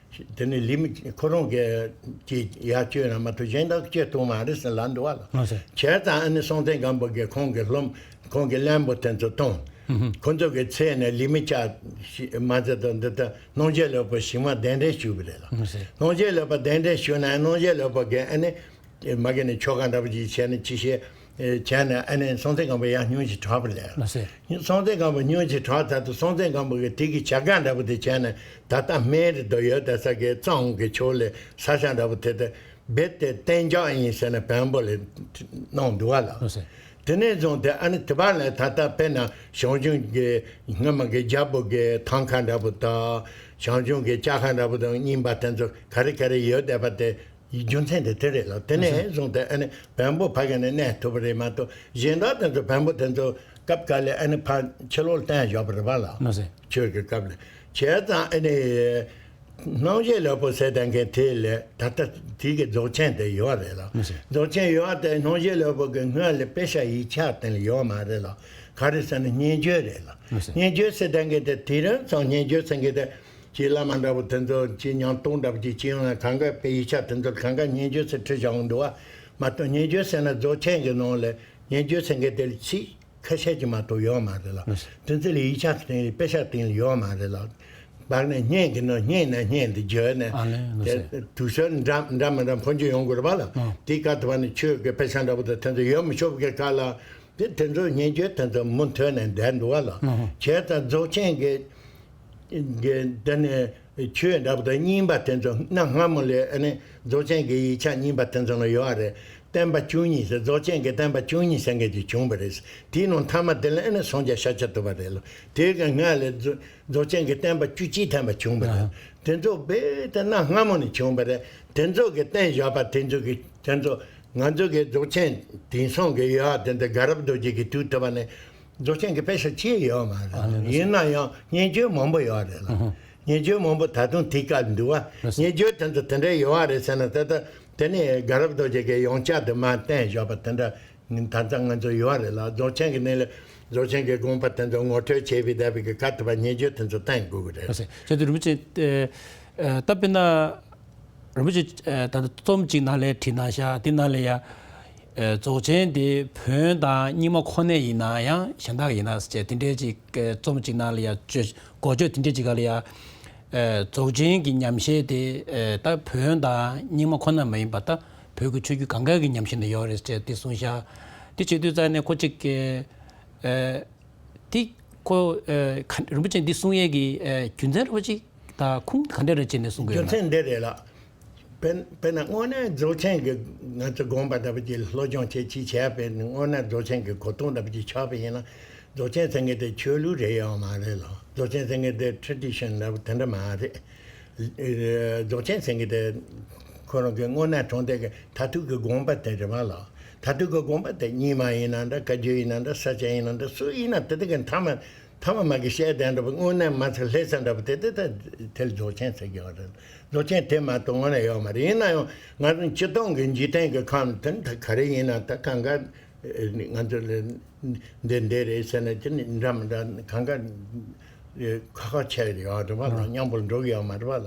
དེ་ནི་ལི་མི་ཁོ་རང་གི་ཅིག་ཡར་བཅོས་ན་མ་གཏོགས་གཞན་དག་བཅོས་ཐུབ་མ་རེད་ཟེར་ལབ་འདུག་པ་ལ། ལགས་སེ། བྱས་ཙང་ཨ་ནི་སྲོང་བཙན་སྒམ་པོ་གིས་ཁོང་གི་སློབ་ཁོང་གི་བློན་པོ་དེ་ཚོ་བཏང་། ཁོ་ཚོ་གི་ཚེ་ནས་ལི་མི་ཅག་ཞི་མ་ཚད་དང་འདི་ལྟར་སྣང་བྱེད་ལོད་པོ་ཞི་མ་གདན་འདྲེན་ཞུས་པ་རེད་ལ། ལགས་སེ། སྣང་བྱེད་ལོད་པོ་གདན་འདྲེན་ཞུས་ནས་སྣང་བྱེད་ལོད་པོ་གིས་ཨ་ནི་མ་གི་ནས་ཆོ་ག་འདྲ་པོ་ཅིག་བྱས་ནས་ཅི་བྱས་བྱས་ནས་ཨ་ནི་སྲོང་བཙན་སྒམ་པོ་ཡར་སྙུང་གཞི་དྲག་པ་རེད། ལགས་སེ། སྲོང་བཙན་སྒམ་པོ་སྙུང་གཞི་དྲག་ཚར་དུས་སྲོང་བཙན་སྒམ་པོ་གིས་དེ་གི་བྱ་དགའ་འདྲ་པོ་དེ་བྱས་ནས་ད་ལྟ་སྨན་རི་དུ་ཡོད་དེ་ས་གི་གཙང་གི་ཕྱོགས་ལ་ས་ཆ་འདྲ་པོ་དེ་དེ། རྦད་དེ་གཏན་འཇགས་ཡིན་ཟེར་ནས་བོན་པོ་ལ་གནང་འདུག་པ་ལ། ལགས་སེ། དེ་ནས་བཟུང་སྟེ་ཨ་ནི་དེ་བར་ལ་ད་ལྟ་དཔེར་ན་ཞང་ཞུང་གི་སྔོན་མ་གི་རྒྱལ་པོ་གི་ཐང་ཁ་འདྲ་པོ་དང་ཞང་ཞུང་གི་ལྕགས་ཁ་འདྲ་པོ་དང་རྙིང་པ་དེ་ཚོ་ག་རེ་ག་རེ་ཡོད་བསྡད་པ་དེ་རྒྱུ་མཚན་དེ་དེ་རེད་ལ། དེ་ནས་བཟུང་སྟེ་ཨ་ནི་བོན་པོ་ཕ་གི་ནས་གནས་ཐུབ་པ་རེད་མ་གཏོགས་གཞན་དག་དེ་ཚོ་བོན་པོ་དེ་ཚོ་སྐབས་འགའ་ལ་ཨ་ནི་ཕར་ཕྱི་ལོགས་ལ་བསྟན་བཞག་པ་རེད་པ་ལ། ལགས་སེ། ཆོས་ཀྱི་སྐབས་ལ་བྱས་ཙང་ཨ་ནི། སྣང་བྱེད་ལོད་པོ་ཟེར་བསྡད་མཁན་དེ་ལས་ད་ལྟ་དེ་གི་རྫོགས་ཆེན་དེ་ཡོད་རེད་ལ། ལགས་སེ། རྫོགས་ཆེན་ཡོད་དེ་སྣང་བྱེད་ལོད་པོ་གི་སྔོན་ལ་དཔེ་ཆ་ཡིག་ཆ་དེ་ལ་ཡོད་མ་རེད་ལ། ག་རེ་ཟེར་ན་སྙན་བརྒྱུད་རེད་ལ། ལགས་སེ། སྙན་བརྒྱུད་ཟེར་བསྡད་མཁན་དེ་དེ་རིང་སང་སྙན་བརྒྱུད་ཟེར་མཁན་དེ་ཅི་བླ་མ་འདྲ་པོ་དེ་ཚོ་ཅི་ཉང་སྟོང་འདྲ་པོ་ཅི་ཅི་ཡོང་ན་གང་ག་དཔེ་ཡིག་ཆ་དེ་ཚོ་གང་ག་སྙན་བརྒྱུད་ཟེར་བྲིས་བཞག་འོང་འདུག་བ། མ་གཏོགས་སྙན་བརྒྱུད་ཟེར་ན་རྫོགས་ཆེན་གི་ནང་ལ་སྙན་བརྒྱུད་ཟེར་མཁན་དེ་ལ་ཅི། ཁ་ཤས་ཀྱིས་མ་གཏོགས་ཡོད་མ་རེད་ལ། ལགས་སོ། དེ་ཚོ་ལ་ཡིག་ཆ་སྟེང་ལ་དཔེ་ཆ་སྟེང་ལ་ཡོད་མ་རེད་ལ། བར་ནས་བརྙན་གྱི་ནང་བརྙན་ནས་བརྙན་དུ་བརྗོད་ནས། ཨ་ལས་ལགས་དེ་སོ། དུས་ཚོད་འདྲ་འདྲ་མི་འདྲ་འཕོ་འགྱུར་ཡོང་དགོས་རེད་པ་ལ། ཨ། དེའི་སྐབས་དུ་བ་ནི་ཆོས་ཀྱི་དཔེ་ཆ་འདྲ་པོ་དང་དེ་ཚོ་ཡོད་མི་ཆོག་པའི་སྐབས་ལ། དེ་དེ་ཚོ་སྙན་བརྒྱུད་དེ་ཚོ་མུ་མཐུད་ནས་བསྡད་འདུག་བ་ལ། ཨ། བྱས་ཙང་རྫོགས་ཆེན་གྱི་གི་དེ་ནས་ཆོས་འདྲ་པོ་དང་རྙིང་པ་དེ་ཚོ་གནའ་སྔ་མོ་ལས་ཨ་ནི་རྫོགས་ཆེན་གྱི་ཡིག་ཆ་རྙིང་པ་དེ་ཚོ་ལ་ཡོད་རེད། བསྟན་པ་བཅུ་གཉིས་ཟེར། རྫོགས་ཆེན་གྱི་བསྟན་པ་བཅུ་གཉིས་ཟེར་མཁན་ཅིག་བྱུང་བ་རེད། དེའི་ནང་མཐའ་མ་དེ་ལ་ཨ་ནི་སངས་རྒྱས་ཤཱཀྱ་ཐུབ་པ་རེད་ལ། དེའི་གི་སྔ་ལ་རྫོ་རྫོགས་ཆེན་གྱི་བསྟན་པ་བཅུ་གཅིག་ཐམ་པ་བྱུང་བ་རེད། ཨ། དེ་ཚོ་རྦད་དེ་གནའ་སྔ་མོ་ནས་བྱུང་བ་རེད། དེ་ཚོ་གི་བསྟན་བཞག་པ་དེ་ཚོ་གི་དེ་ཚོ་ང་ཚོ་གི་རྫོགས་ཆེན་དེང་སང་གི་ཡོད་དེ་འདི་དགའ་རབ་རྡོ་རྗེ་གི་དུས་དུ་བ་ནས་རྫོགས་ཆེན་གྱི་དཔེ་ཆ་ཅི་ཡང་ཡོད་མ་རེད། ཨ་ནི་ཡིན་ན་ཡང་སྙན་བརྒྱུད་མང་པོ་ཡོད་རེད་ལ། ཨ་ཧུ། སྙན་བརྒྱུད་མང་པོ་ད་དུང་དེའི་སྐབས་འདུག་བ། ལགས་སོ། སྙན་བརྒྱུད་དེ་ཚོ་དེ་འདྲ་ཡོད་རེད་ཟེར་ན་ད་ལྟ་དེ་ནས་དགའ་རབ་རྡོ་རྗེ་གིས་ཡང་བསྐྱར་དུ་མར་བསྟན་བཞག་པ་དེ་འདྲ་ད་ལྟ་ང་ཚོ་ཡོད་རེད་ལ། རྫོགས་ཆེན་གྱི་ནང་ལ་རྫོགས་ཆེན་གྱི་དགོངས་པ་དེ་ཚོ་ངོ་སྤྲོད་བྱས་པའི་ད་བའི་གི་ཁ་ཐུབ་པ་སྙན་བརྒྱུད་དེ་ཚོ་བསྟན་དགོས་ཀྱི་རེད། ལགས་སོ། བྱས་ཏེ་རིན་པོ་ཆེ་ཨ་ད་དཔེར་ན། རིན་པོ་ཆེ་ད་ལྟ་རྩོམ་གཅིག་ནང་ལ་བྲིས་གནང་ཤག་དེ་ནང་ལ་ཡ། རྫོགས་ཆེན་དེ་བོན་དང་རྙིང་མ་ཁོ་ན་ཡིན་ན་ཡང་གཞན་དག་ཡིན་ན་ཟེར་དེ་འདྲའི་ཅིག་རྩོམ་གཅིག་ནང་ལ་ཡ་བརྗོད་འགོ་བརྗོད་དེ་འདྲའི་ཅིག་ག་ལ་ཡ། རྫོགས་ཆེན་གྱི་ཉམས་བཞེས་དེ་ད་བོན་དང་རྙིང་མ་ཁོ་ན་མ་ཡིན་པ་ད་བོད་ཀྱི་ཆོས་བརྒྱུད་གང་ག་གི་ཉམས་བཞེས་ནས་ཡོད་རེད་ཟེར་དེ་གསུངས་ཤག་དེ་བྱེད་དུས་ཙང་ནས་ཁོ་གཅིག་གི། དེ་ཁོ་ཨ་ག་རིན་པོ་ཆེ་འདི་གསུང་ཡས་ཀྱི་ཨ་རྒྱུ་མཚན་ར་བ་ཅིག་དང་ཁུངས་ག་འདྲ་ར་བྱས་ནས་གསུང་གི་རྒྱུ་ཡོད་ན། མཚན་འདི་རེད་ལགས། དཔེར་དཔེར་ན་དངོས་གནས་རྫོགས་ཆེན་གྱི་ང་ཚོ་དགོངས་པ་འདྲ་བ་ཅིག་སློབ་སྦྱོང་བྱེད་ཅིག་བྱས་པས་ནི་དངོས་གནས་རྫོགས་ཆེན་གྱི་གོ་རྟོགས་འདྲ་བ་ཅིག་ཆགས་པ་ཡིན་ན་རྫོགས་ཆེན་ཟེར་མཁན་དེ་ཆོས་ལུགས་རེད་ཡོད་མ་རེད་ལགས། རྫོགས་ཆེན་ཟེར་མཁན་དེ་ཊ་རེ་ཌི་ཤན་འདྲ་བ་དེ་འདྲ་མ་རེད། རྫོགས་ཆེན་ཟེར་མཁན་དེ་ཁོ་རང་གི་དངོས་གནས་དྲང་བདེན་གྱི་མཐར་ཐུག་གི་དགོངས་པ་དེ་རེད་པ་ལགས། མཐར་ཐུག་གི་དགོངས་པ་དེ་རྙིང་མ་ཡིན་ན་འདྲ་བཀའ་བརྒྱུད་ཡིན་ན་འདྲ་ས་སྐྱ་ཡིན་ན་འདྲ་སུ་ཡིན་ན་དེ་དག་གི་མཐའ་མ་ ཐ་མ་མ་གི་བཤད་དེ་འདྲ་པོ་དངོས་གནས་མ་ཚད་ལྷེ་ས་འདྲ་པོ་དེ་དེ་ད་དེ་ལ་རྫོགས་ཆེན་ཟེར་གྱི་ཡོད་རེད། རྫོགས་ཆེན་དེ་མ་གཏོགས་དངོས་གནས་ཡོད་མ་རེད། ཡིན་ན་ཡང་ང་ཚོ་སྤྱིར་བཏང་གི་འཇིག་རྟེན་གྱི་ཁམས་དེ་ད་ག་རེ་ཡིན་ན་ད་གང་ག་ང་ཚོ་ལ་འདི་འདི་རེད་ཟེར་ན་དེ་ནི་འདྲ་མི་འདྲ་གང་ག་ཁ་ཁ་ཆད་ཡོད་རེད་བ་ལ། མཉམ་པོ་འགྲོ་གི་ཡོད་མ་རེད་བ་ལ།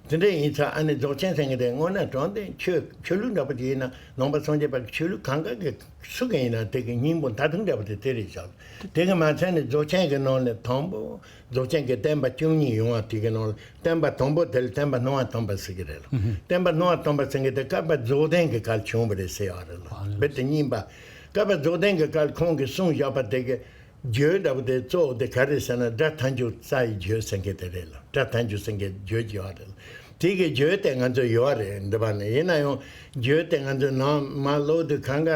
དེ་འདྲ་ཡིན་ཙང་ཨ་ནི་རྫོགས་ཆེན་ཟེར་མཁན་དེ་དངོས་གནས་དྲང་གནས་ཆོས་ཆོས་ལུགས་འདྲ་པོ་ཅིག་ཡིན་ན་ནང་པ་སངས་རྒྱས་པ་གི་ཆོས་ལུགས་གང་ག་གི་སུ་གི་ཡིན་ན་དེ་གི་སྙིང་པོ་མཐར་ཐུག་འདྲ་པོ་དེ་དེ་རེད་ཤག་དེ་གི་མ་ཚད་ནི་རྫོགས་ཆེན་གི་ནང་ནས་དང་པོ་རྫོགས་ཆེན་གི་བསྟན་པ་བཅུ་གཉིས་ཡོང་བ་དེ་གི་ནང་ལ་བསྟན་པ་དང་པོ་དེ་ལ་བསྟན་པ་སྣང་བ་སྟོང་པ་ཟེར་གི་རེད་ལ། བསྟན་པ་སྣང་བ་སྟོང་པ་ཟེར་མཁན་དེ་བསྐལ་པ་རྫོགས་ལྡན་གི་སྐབས་བྱུང་བ་རེད་ཟེར་ཡོད་རེད་ལ། རྦད་དེ་རྙིང་པ། བསྐལ་པ་རྫོགས་ལྡན་གི་སྐབས་ཁོང་གིས་གསུངས་བཞག་པ་དེ་གི་རྒྱུད་འདྲ་པོ་དེ་གཙོ་བོ་དེ་ག་རེ་ཟེར་ན་སྒྲ་ཐལ་འགྱུར་རྩ་ཡི་རྒྱུད་ཟེར་མཁན་དེ་རེད་ལ། སྒྲ་ཐལ་འགྱུར་ཟེར་མཁན་རྒྱུད་ཀྱི་ཡོད་རེད་ལ། དེ་གི་རྒྱུད་དེ་ང་ཚོ་ཡོད་རེད་འདི་པ་ནས། ཡིན་ན་ཡང་རྒྱུད་དེ་ང་ཚོ་ནང་མ་ཀློག་དུས་གང་ག་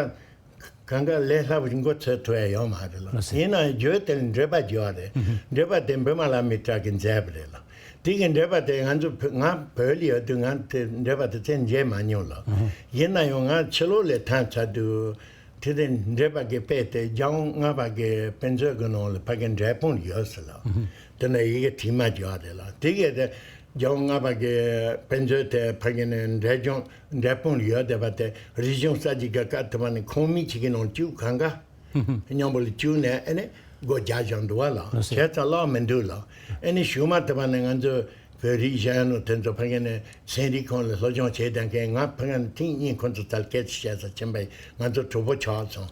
གང་ག་ལས་སླ་པོ་ཞིག་མགོ་ཚོས་ཐུབ་ཡ་ཡོད་མ་རེད་ལ། ལགས་སོ། ཡིན་ན་ཡང་རྒྱུད་དེ་ལ་འགྲེལ་པ་རྒྱུ་བ་རེད། འགྲེལ་པ་དེ་བི་མ་ལ་མི་ཏྲ་གིས་མཛད་པ་རེད་ལ། དེ་གི་འགྲེལ་པ་དེ་ང་ཚོ་བོད་ང་བོད་ལ་ཡོད་དུས་ང་དེ་འགྲེལ་པ་དེ་ཚོ་མཇལ་མ་མྱོང་ལ། ཡིན་ན་ཡང་ང་ཕྱི་ལོགས་ལ་ཐོན་ཚར་དུས། དེ་དེ་འགྲེལ་པ་གི་དཔེ་དེ་རྒྱལ་དབང་ལྔ་པ་གི་དཔེ་མཛོད་ཀྱི་ནང་ལ་ཕ་གི་འབྲས་སྤུངས་ལ་ཡོད་ཟེར་ལ། དེ་ནས་ཡི་གེ་བྲིས་མ་བྱུང་བ་རེད་ལ། དེ་གས་དེ་རྒྱལ་དབང་ལྔ་པ་གི་དཔེ་མཛོད་དེ་ཕ་གི་ནས་འབྲས་ལྗོངས་འབྲས་སྤུངས་ལ་ཡོད་བསྡད་པ་དེ་རིག་གཞུང་གསར་བརྗེ་གི་སྐབས་དེ་བ་ནས་ཁང་མིག་ཅིག་གི་ནང་བཅུག་གང་ག་མཉམ་པོ་ལ་བཅུག་ནས་ཨ་ནི་སྒོ་རྒྱག་བཞག་འདུག་བ་ལ། ལགས་སོ། བྱས་ཙང་ཀློག་མི་འདུག་ལ། ཨ་ནི་གཞུག་མ་དེ་བ་ནས་ང་ཚོ་བོད་རིགས་གཞོན་ནུ་དེ་ཚོ་ཕ་གི་ནས་ཚན་རིག་ཁང་ལ་སློབ་སྦྱོང་བྱས་བསྡད་མཁན། ང་ཕ་གི་ནས་ཐེངས་གཉིས་ཁོང་ཚོ་རྩར་སྐད་ཆ་བཤད་ས་ཕྱིན་པ་ཡིན། ང་ཚོ་གྲོགས་པོ་ཆགས་སོང་།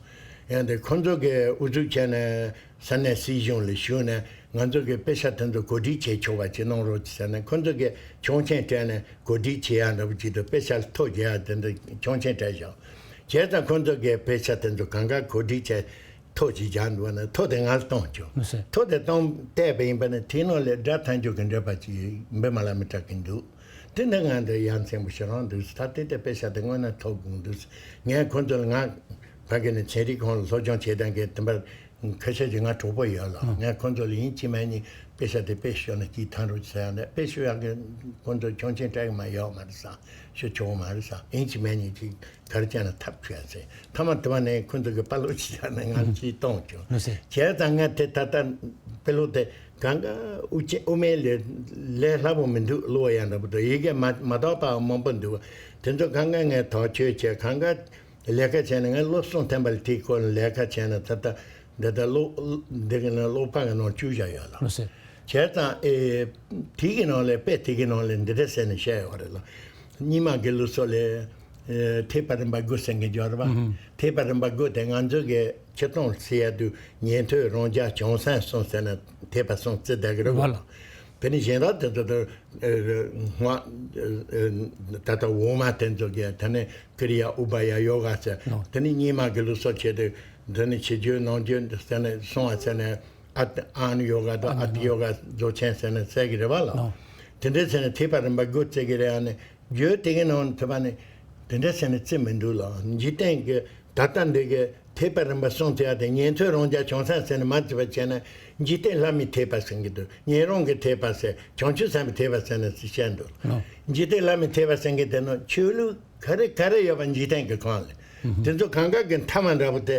ཡང་དེ་ཁོང་ཚོ་གིས་ཨུ་ཚུགས་བྱས་ནས་ས་གནས་སྲིད་གཞུང་ལ་ཞུས་ནས་ང་ཚོ་གི་དཔེ་ཆ་དེ་ཚོ་གོ་སྒྲིག་བྱེད་ཆོག་པ་ཅིག་གནང་རོགས་ཅིག་ཟེར་ནས་ཁོང་ཚོ་གིས་ཆོག་མཆན་སྤྲད་ནས་གོ་སྒྲིག་བྱེད་ཡ་འདྲ་པོ་ཅིག་དང་། དཔེ་ཆ་ལ་ཐོ་རྒྱག་ཡ་དེ་འདྲ་ཆོག་མཆན་སྤྲད་བཞག་བྱས་ཙང་ཁོང་ཚོ་གིས་དཔེ་ཆ་དེ་ཚོ་གང་ག་གོ་སྒྲིག་བྱས། ཐོ་ཅིག་རྒྱག་འདུག་ན་ཐོ་དེ་ང་ལ་གཏོང་བྱུང་། ལགས་སོ། ཐོ་དེ་གཏོང་བལྟས་པ་ཡིན་པ་ནི་དེའི་ནང་ལ་སྒྲ་ཐལ་འགྱུར་གྱི་འགྲེལ་པ་ཅིག་བི་མ་ལ་མི་ཏྲ་གི་འདུག་དེ་འདྲ་ང་འདི་ཡ་མཚན་པོ་ཞེ་དྲག་འདུག་ད་དེ་དེ་དཔེ་ཆ་དེ་དངོས་གནས་ཐོབ་དགོས་འདུག་ངས་ཁོ་ཚོ་ལ་ང་ཕ་གི་ནས་ཚན་རིག་ཁང་ལ་སློབ་སྦྱོང་བྱེད་སྟངས་ཀྱི་དེ་འབར་ཁ་ཤས་ཀྱི་ང་གྲོགས་པོ་ཡོད་ལ། ངས་ཁོ་ཚོ་ལ་ཡིན་གཅིག་མིན་གཉིས་དཔེ་ཆ་དེ་དཔེ་ཤོད་ན་སྐྱིད་ཐང་རུ་ཟེར་ཡ་ནས་དཔེ་ཤོད་ཡག་གི་ཁོ་ཚོ་ཆོག་མཆན་སྤྲད་གི་མ་ཡོད་མ་རེད་ས། ཤོད་ཆོག་མ་རེད་ས། ཡིན་གཅིག་མིན་གཉིས་ཅིག་ག་རེ་བྱས་ན་ཐབས་བྱས་ཟེར། མཐའ་མ་དེ་བ་ནས་ཁོ་ཚོ་གི་དཔའ་བློ་ཅིག་ཆགས་ནས་ང་ལ་ཅིག་གཏོང་བྱུང་། ལགས་སོ། བྱས་ཙང་ངས་དེ་ད་ལྟ་དཔེ་ཀློག་དེ་གང་ག་དབུ་ཅན་དབུ་མའི་ལས་ལས་སླ་པོ་མི་འདུག་ཀློག་ཡ་འདྲ་པོ་འདུག་ཡི་གེ་མ་མ་དག་པ་མང་པོ་འདུག་དེ་ཚོ་གང་ག་ངས་དག་བཅོས་བྱས། གང་ག་ལས་ཀ་བྱས་ནས་ངས་ལོ་གསུམ་ཐམ་པ་ལ་དེའི་སྐོར་ལ་ལས་ཀ་བྱས་ནས་ད་ལྟ་འདི་ལྟར་ཀློག་འདི་གི་ནང་ཀློག་པ་གི་ནང་བཅུག་བཞག་ཡོད་ལ། ལགས་སོ། བྱས་ཙང་ཨེ་དེ་གི་ནང་ལས་དཔེ་དེ་གི་ནང་ལས་འདི་འདྲ་ཟེར་ནས་བཤད་ཡོད་རེད་ལ། རྙིང་མ་དགེ་ལུགས་སོགས་ལས། ཨེ་ཐེག་པ་རིམ་པ་དགུ་ཟེར་མཁན་ཡོད་རེད་པ། ཨུ་ཧུ། ཐེག་པ་རིམ་པ་དགུ་དེ་ང་ཚོ་གི་སྤྱིར་བཏང་ཟེར་ཡ་དུས་ཉན་ཐོས་རང་རྒྱལ་བྱང་སེམས་གསུམ་ཟེར་ནས་ཐེག་པ་གསུམ་བརྩི་བསྡད་ཀྱི་རེད་པ། ལགས། དེ་ནི་གཞན་དག་དེ་ཚོ་དེ་ཨེ་སྔགས་ཨེ་ད་ལྟ་འོག་མ་དེ་ཚོ་གི་དེ་ནི་ཀི་རི་ཡ་ཨུ་པ་ཡ་ཡོ་ག་ཟེར། ལགས། དེ་ནི་རྙིང་མ་དགེ་ལུགས་སོགས་བྱས་ཏེ་དེ་ནི་ཕྱི་རྒྱུད་ནང་རྒྱུད་ཟེར་ནས་སོང་བ་ཟེར་ནས། ཨ་ཨ་ནུ་ཡོ་ག་དང་ཨ་ཏི་ཡོ་ག་རྫོགས་ཆེན་ཟེར་ནས་བརྩི་གི་རེད་པ་ལགས། ལགས། དེ་འདྲའི་ཟེར་ནས་ཐེག་པ་རིམ་པ་དགུ་བརྩི་གི་རེད། ཨ་ནི་རྒྱུད་དེ་གི་ནང་ཐུབ་པ་ནི་དེ་འདྲ་ཟེར་ནས་བརྩི་མི་འདུག་ལགས། འཇིག་རྟེན་གྱི་ད་ལྟ་འདི་གི་ཐེག་པ་རིམ་པ་གསུམ་བརྩི་ཡ་དེ་ཉན་ཐོས་རང་རྒྱལ་བྱང་སེམས་ཟེར་ནས་མ་བརྩི་བ་བྱས་ན་འཇིག་རྟེན་བླ་མའི་ཐེག་པ་ཟེར་གྱི་འདུག་ཉན་རང་གི་ཐེག་པ་ཟེར། བྱང་ཆུབ་སེམས་དཔའི་ཐེག་པ་ཟེར་ནས་བཤད་འདུག་ལགས། འཇིག་རྟེན་བླ་མའི་ཐེག་པ་ཟེར་གྱི་དེ་ནི་ཆོས་ལུགས་ག་རེ་ག་རེ་ཡོད་པ་འཇིག་རྟེན་གྱི་ཁོངས་ལ། ཨུ་ཧུ། དེ་ཚོ་གང་ག་གི་མཐའ་མ་འདྲ་པོ་དེ།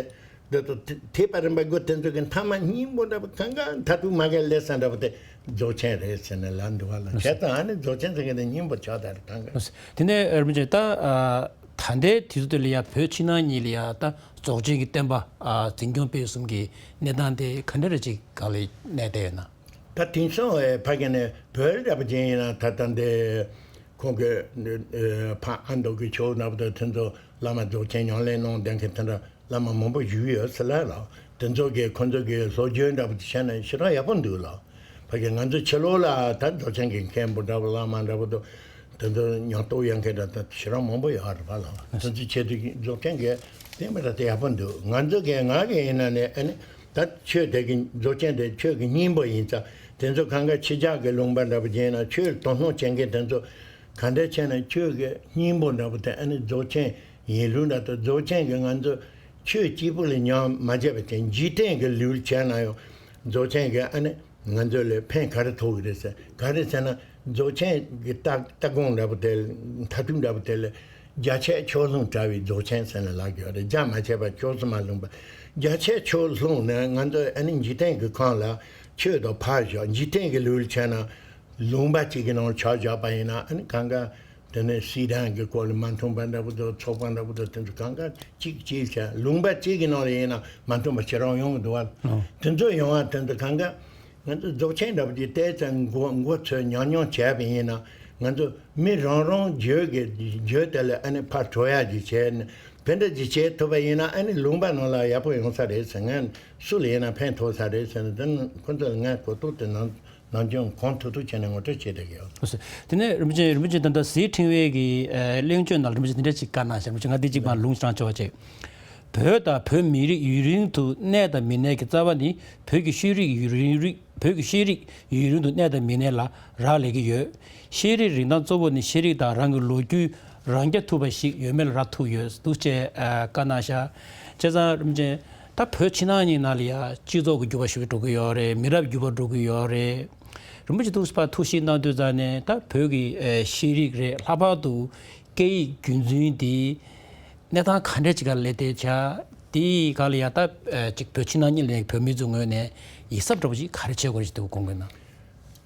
འདི་ཚོ་ཐེག་པ་རིམ་པ་དགུ་དེ་ཚོ་གི་མཐའ་མ་སྙིང་པོ་འདྲ་པོ་གང་ག་མཐར་ཐུག་མ་གི་ལས་ས་འདྲ་པོ་དེ་རྫོགས་ཆེན་རེད་ཟེར་ནས་ལབ་འདུག་བ་ལ། བྱས་ཙང་ཨ་ནི་རྫོགས་ཆེན་ཟེར་མཁན་དེ་སྙིང་པོ་ཆགས་ད་རེད་གང་ག། དེ་ནས་རིན་པོ་ཆེ་ད་ཨ་ད་ལྟའི་དུས་ཚོད་དེ་ལ་ཡ་བོད་ཕྱི་ནང་གཉིས་ལ་ཡ་ད་རྫོགས་ཆེན་གྱི་བསྟན་པ་ཨ་འཛིན་སྐྱོང་སྤེལ་གསུམ་གྱི་གནས་སྟངས་དེ་ག་འདྲ་རེ་ཅིག་ག་ལ་གནས་བསྡད་ཡོད་ན། ད་དེང་སང་ཨེ་ཕ་གི་ནས་བོད་རྒྱ་བོད་ཅན་ཡིན་ན་ད་ལྟ་འདི་ཁོང་གི་ཨེ་ཕ་ཨ་མདོ་གི་ཆོས་འདྲ་པོ་དང་དེ་ཚོ་བླ་མ་རྫོགས་ཆེན་ཉམས་ལེན་གནང་བསྡད་མཁན་དེ་འདྲ་བླ་མ་མང་པོ་བཞུགས་ཡོད་ཟེར་ལ་ལགས། དེ་ཚོ་གིས་ཁོང་ཚོ་གི་སྲོལ་རྒྱུན་འདྲ་པོ་དེ་བྱས་ན་ཞེ་དྲག་ཡག་པོ་འདུག་ལགས། ཕ་གི་ང་ཚོ་ཕྱི་ལོགས་ལ་ད་རྫོགས་ཆེན་གྱི་མཁན་པོ་འདྲ་པོ་བླ་མ་འདྲ་པོ་དང་དེ་ཚོ་ཉམས་རྟོགས་ཡོད་མཁན་འདྲ་ད་ཞེ་དྲག་མང་པོ་ཡོད་རེད་པ་ལགས། དེ་ཚོ་ཆེད་དུ་རྫོགས་ཆེན་གྱི་བསྟན་པ་འདྲ་དེ་ཡག་པོ་འདུག་ང་ཚོ་གི་ང་གི་ཡིན་ན་ནི་ཨ་ནི། ད་ཆོས་དེ་གི་རྫོགས་ཆེན་དེ་ཆོས་ཀྱི་སྙིང་པོ་ཡིན་ཙང་དེ་ཚོ་གང་ག་ཕྱི་རྒྱལ་གྱི་ལུང་པ་འདྲ་པོ་བྱས་ན་ཆོས་དོ་སྣང་བྱེད་མཁན་དེ་ཚོ་ག་འདྲ་བྱས་ན་ཆོས་ཀྱི་སྙིང་པོ་འདྲ་པོ་དེ་ཨ་ནི་རྫོགས་ཆེན་ཡིན་ལུགས་འདྲ་དང་རྫོགས་ཆེན་གྱི་ང་ཚོ་ཆོས་གཅིག་པུ་ལ་ཉམས་མ་བྱས་པ་བྱས་འཇིག་རྟེན་གྱི་ལུགས་བྱས་ན་ཡང་རྫོགས་ཆེན་གྱི་ཨ་ནི་ང་ཚོ་ལ་ཕན་ག་རེ་ཐོགས་ཀྱི་རེད་ཟེར། ག་རེ་ཟེར་ན་རྫོགས་ཆེན་གྱི་ལྟ་ལྟ་དགོངས་འདྲ་པོ་དེ་མཐར་ཐུག་འདྲ་པོ་དེ་ལ། རྒྱ་ཆད་ཕྱོགས་ལྷུང་བྲལ་བའི་རྫོགས་ཆེན་ཟེར་ནས་ལབ་ཀྱི་ཡོད་རེད། རྒྱ་མ་ཆད་པ་ཕྱོགས་སུ་མ་ལྷུང་བ། རྒྱ་ཆད་ཕྱོགས་ལྷུང་ནས་ང་ཚོ་ཨ་ནི་འཇིག་རྟེན་གྱི་ཁམས་ལ་ ཆོས་དང་ཕར་བཞག་འཇིག་རྟེན་གྱི་ལུགས་ལ་བྱས་ན། ལུང་པ་གཅིག་གི་ནང་ཆ་བཞག་པ་ཡིན་ན། ཨ་ནི་གང་ག་དེ་ནས་སྲིད་དོན་གྱི་སྐོར་ལ་མ་མཐུན་པ་འདྲ་པོ་དང་། ཚོགས་པ་འདྲ་པོ་དང་། དེ་ཚོ་གང་ག་གཅིག་གཅིག་བྱས། ལུང་པ་གཅིག་གི་ནང་ལ་ཡིན་ན་མ་མཐུན་པ་ཞེ་དྲག་ཡོང་གི་འདུག་བ། ཨོ། དེ་ཚོ་ཡོང་བ་དེ་ཚོ་གང་ག་ང་ཚོ་རྫོགས་ཆེན་འདྲ་པོ་ཅིག་བལྟས་ཙང་མགོ་མགོ་ཚོས་ཉོག་ཉོག་བྱས་པ་ཡིན་ན། ང་ཚོ་མི་རང་རང་རྒྱུད་ཀྱི་རྒྱུད་དེ་ལ་ཨ་ནི་ཕར་གྲོལ་ཡག་ཅིག་བྱས་ནས། དེ་འདྲ་ཅིག་བྱེད་ཐུབ་པ་ཡིན་ན། ཨ་ནི་ལུང་པ་ནང་ལ་ཡག་པོ་ཡོང་ས་རེད་ཟེར། ང་སུ་ལ་ཡིན་ན་ཕན་ཐོགས་ས་རེད་ཟེར་ནས། དེ་ནི་ཁོ་ཚོ་ལ་ངས་གོ་རྟོགས་དེ་ནང་ནང་སྦྱོང་གང་ཐུབ་ཐུབ་བྱས་ནས་ངོ་སྤྲོད་བྱེད་བསྡད་ཀྱི་ཡོད། ལགས་སོ། དེ་ནས་རིན་པོ་ཆེ་རིན་པོ་ཆེ་ད་ལྟ་ཟི་ཁྲིན་ཝེ་གི་ཨ་གླེང་བརྗོད་ནང་རིན་པོ་ཆེ་དེ་འདྲ་ཅིག་བཀའ་གནང་ཤག་རིན་པོ་ཆེ་ང་འདི་གཅིག་མར་ལུང་དྲངས་ཆོག་པ་བྱེད། བོད་དང་བོད་མི་རིགས་ཡུན་རིང་དུ་གནས་དང་མི་གནས་ཀྱི་རྩ་བ་ནི། བོད་ཀྱི་ཤེས་རིག་ཡུན་རིང་རིག་བོད་ཀྱི་ཤེས་རིག་ཡུན་རིང་དུ་གནས་དང་མི་གནས་ལ་རག་ལས་ཀྱི་ཡོད། ཤེས་རིག་རིན་ཐང་གཙོ་བོ་ནི་ཤེས་རིག་དང་རང་གི་ལོ་རྒྱུས་རང་རྐྱ་ཐུབ་པ་ཞིག་ཡོད་མེད་ལ་རག་ཐུག་ཡོད་འདུག་ཅེས་ཨ་བཀའ་གནང་ཤག་བྱས་ཙང་རིན་པོ་ཆེ་ད་བོད་ཕྱི་ནང་གཉིས་ནང་ལ་ཡ་སྤྱི་ཚོགས་ཀྱི་འགྱུར་བ་ཞེ་པོ་འགྲོ་གི་ཡོད་རེད། མི་རབས་འགྱུར་བ་འགྲོ་གི་ཡོད་རེད། རིན་པོ་ཆེ་ཐུགས་ཕར་ཐུགས་ཞིབ་གནང་དུས་ཙང་ནས་ད་བོད་ཀྱི་ཨ་ཤེས་རིག་རེད། ལྷག་པར་དུ་སྐད་ཡིག་རྒྱུན་འཛིན་འདི་གནས་སྟངས་ག་འདྲ་ཅིག་ག་སླེབས་བསྡད་ཤག་དེའི་སྒང་ལ་ཡ་ད་ཨ་ཅིག་བོད་ཕྱི་ནང་གཉིས་ལ་བོད་མི་ཚོའི་ངོས་ནས་ཡིད་གཟབ་འདྲ་པོ་ཅིག་ག་རེ་བྱེད་དགོས་རེད་ཅེས་དེ་དགོངས་ཀྱི་ན།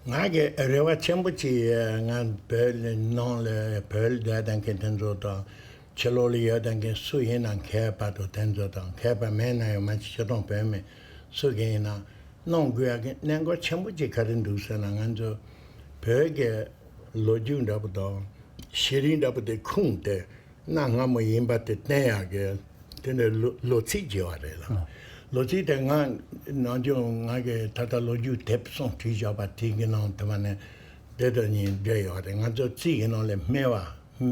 ང་གི་རེ་བ་ཆེན་པོ་ཅིག་ང་བོད་ནང་ལ་བོད་ལ་བསྡད་བསྡད་མཁན་དེ་ཚོ་དང་། ཕྱི་ལོགས་ལ་ཡོད་བསྡད་མཁན་སུ་ཡིན་ན་མཁས་པ་དང་དེ་ཚོ་དང་། མཁས་པ་མེད་ན་ཡང་མ་གཞི་སྤྱིར་བཏང་བོད་མི་སུ་གི་ཡིན་ན་གནང་དགོས་ཡག་གི་གནད་འགག་ཆེན་པོ་ཅིག་ག་རེ་འདུག་ཟེར་ན། ང་ཚོ་བོད་ཀྱི་ལོ་རྒྱུས་འདྲ་པོ་དང་ཤེས་རིག་འདྲ་པོ་དེ་ཁུངས་དེ་གནའ་སྔ་མོ་ཡིན་པ་དེ་བསྟན་ཡག་གི་དེ་འདྲ་ལོ་ལོ་ཚིགས་བརྗེ་བ་རེད་ལ། ལོ་ཚིགས་དེ་ང་ནམ་རྒྱུན་ང་གི་ད་ལྟ་ལོ་རྒྱུས་དེབ་གསུམ་བྲིས་བཞག་པ་དེ་གི་ནང་དུ་མ་ནས་དེ་དང་གཉིས་འབྲེལ་ཡོད་རེད། ང་ཚོ་རྩིས་ཀྱི་ནང་ལ་སྨེ་བ།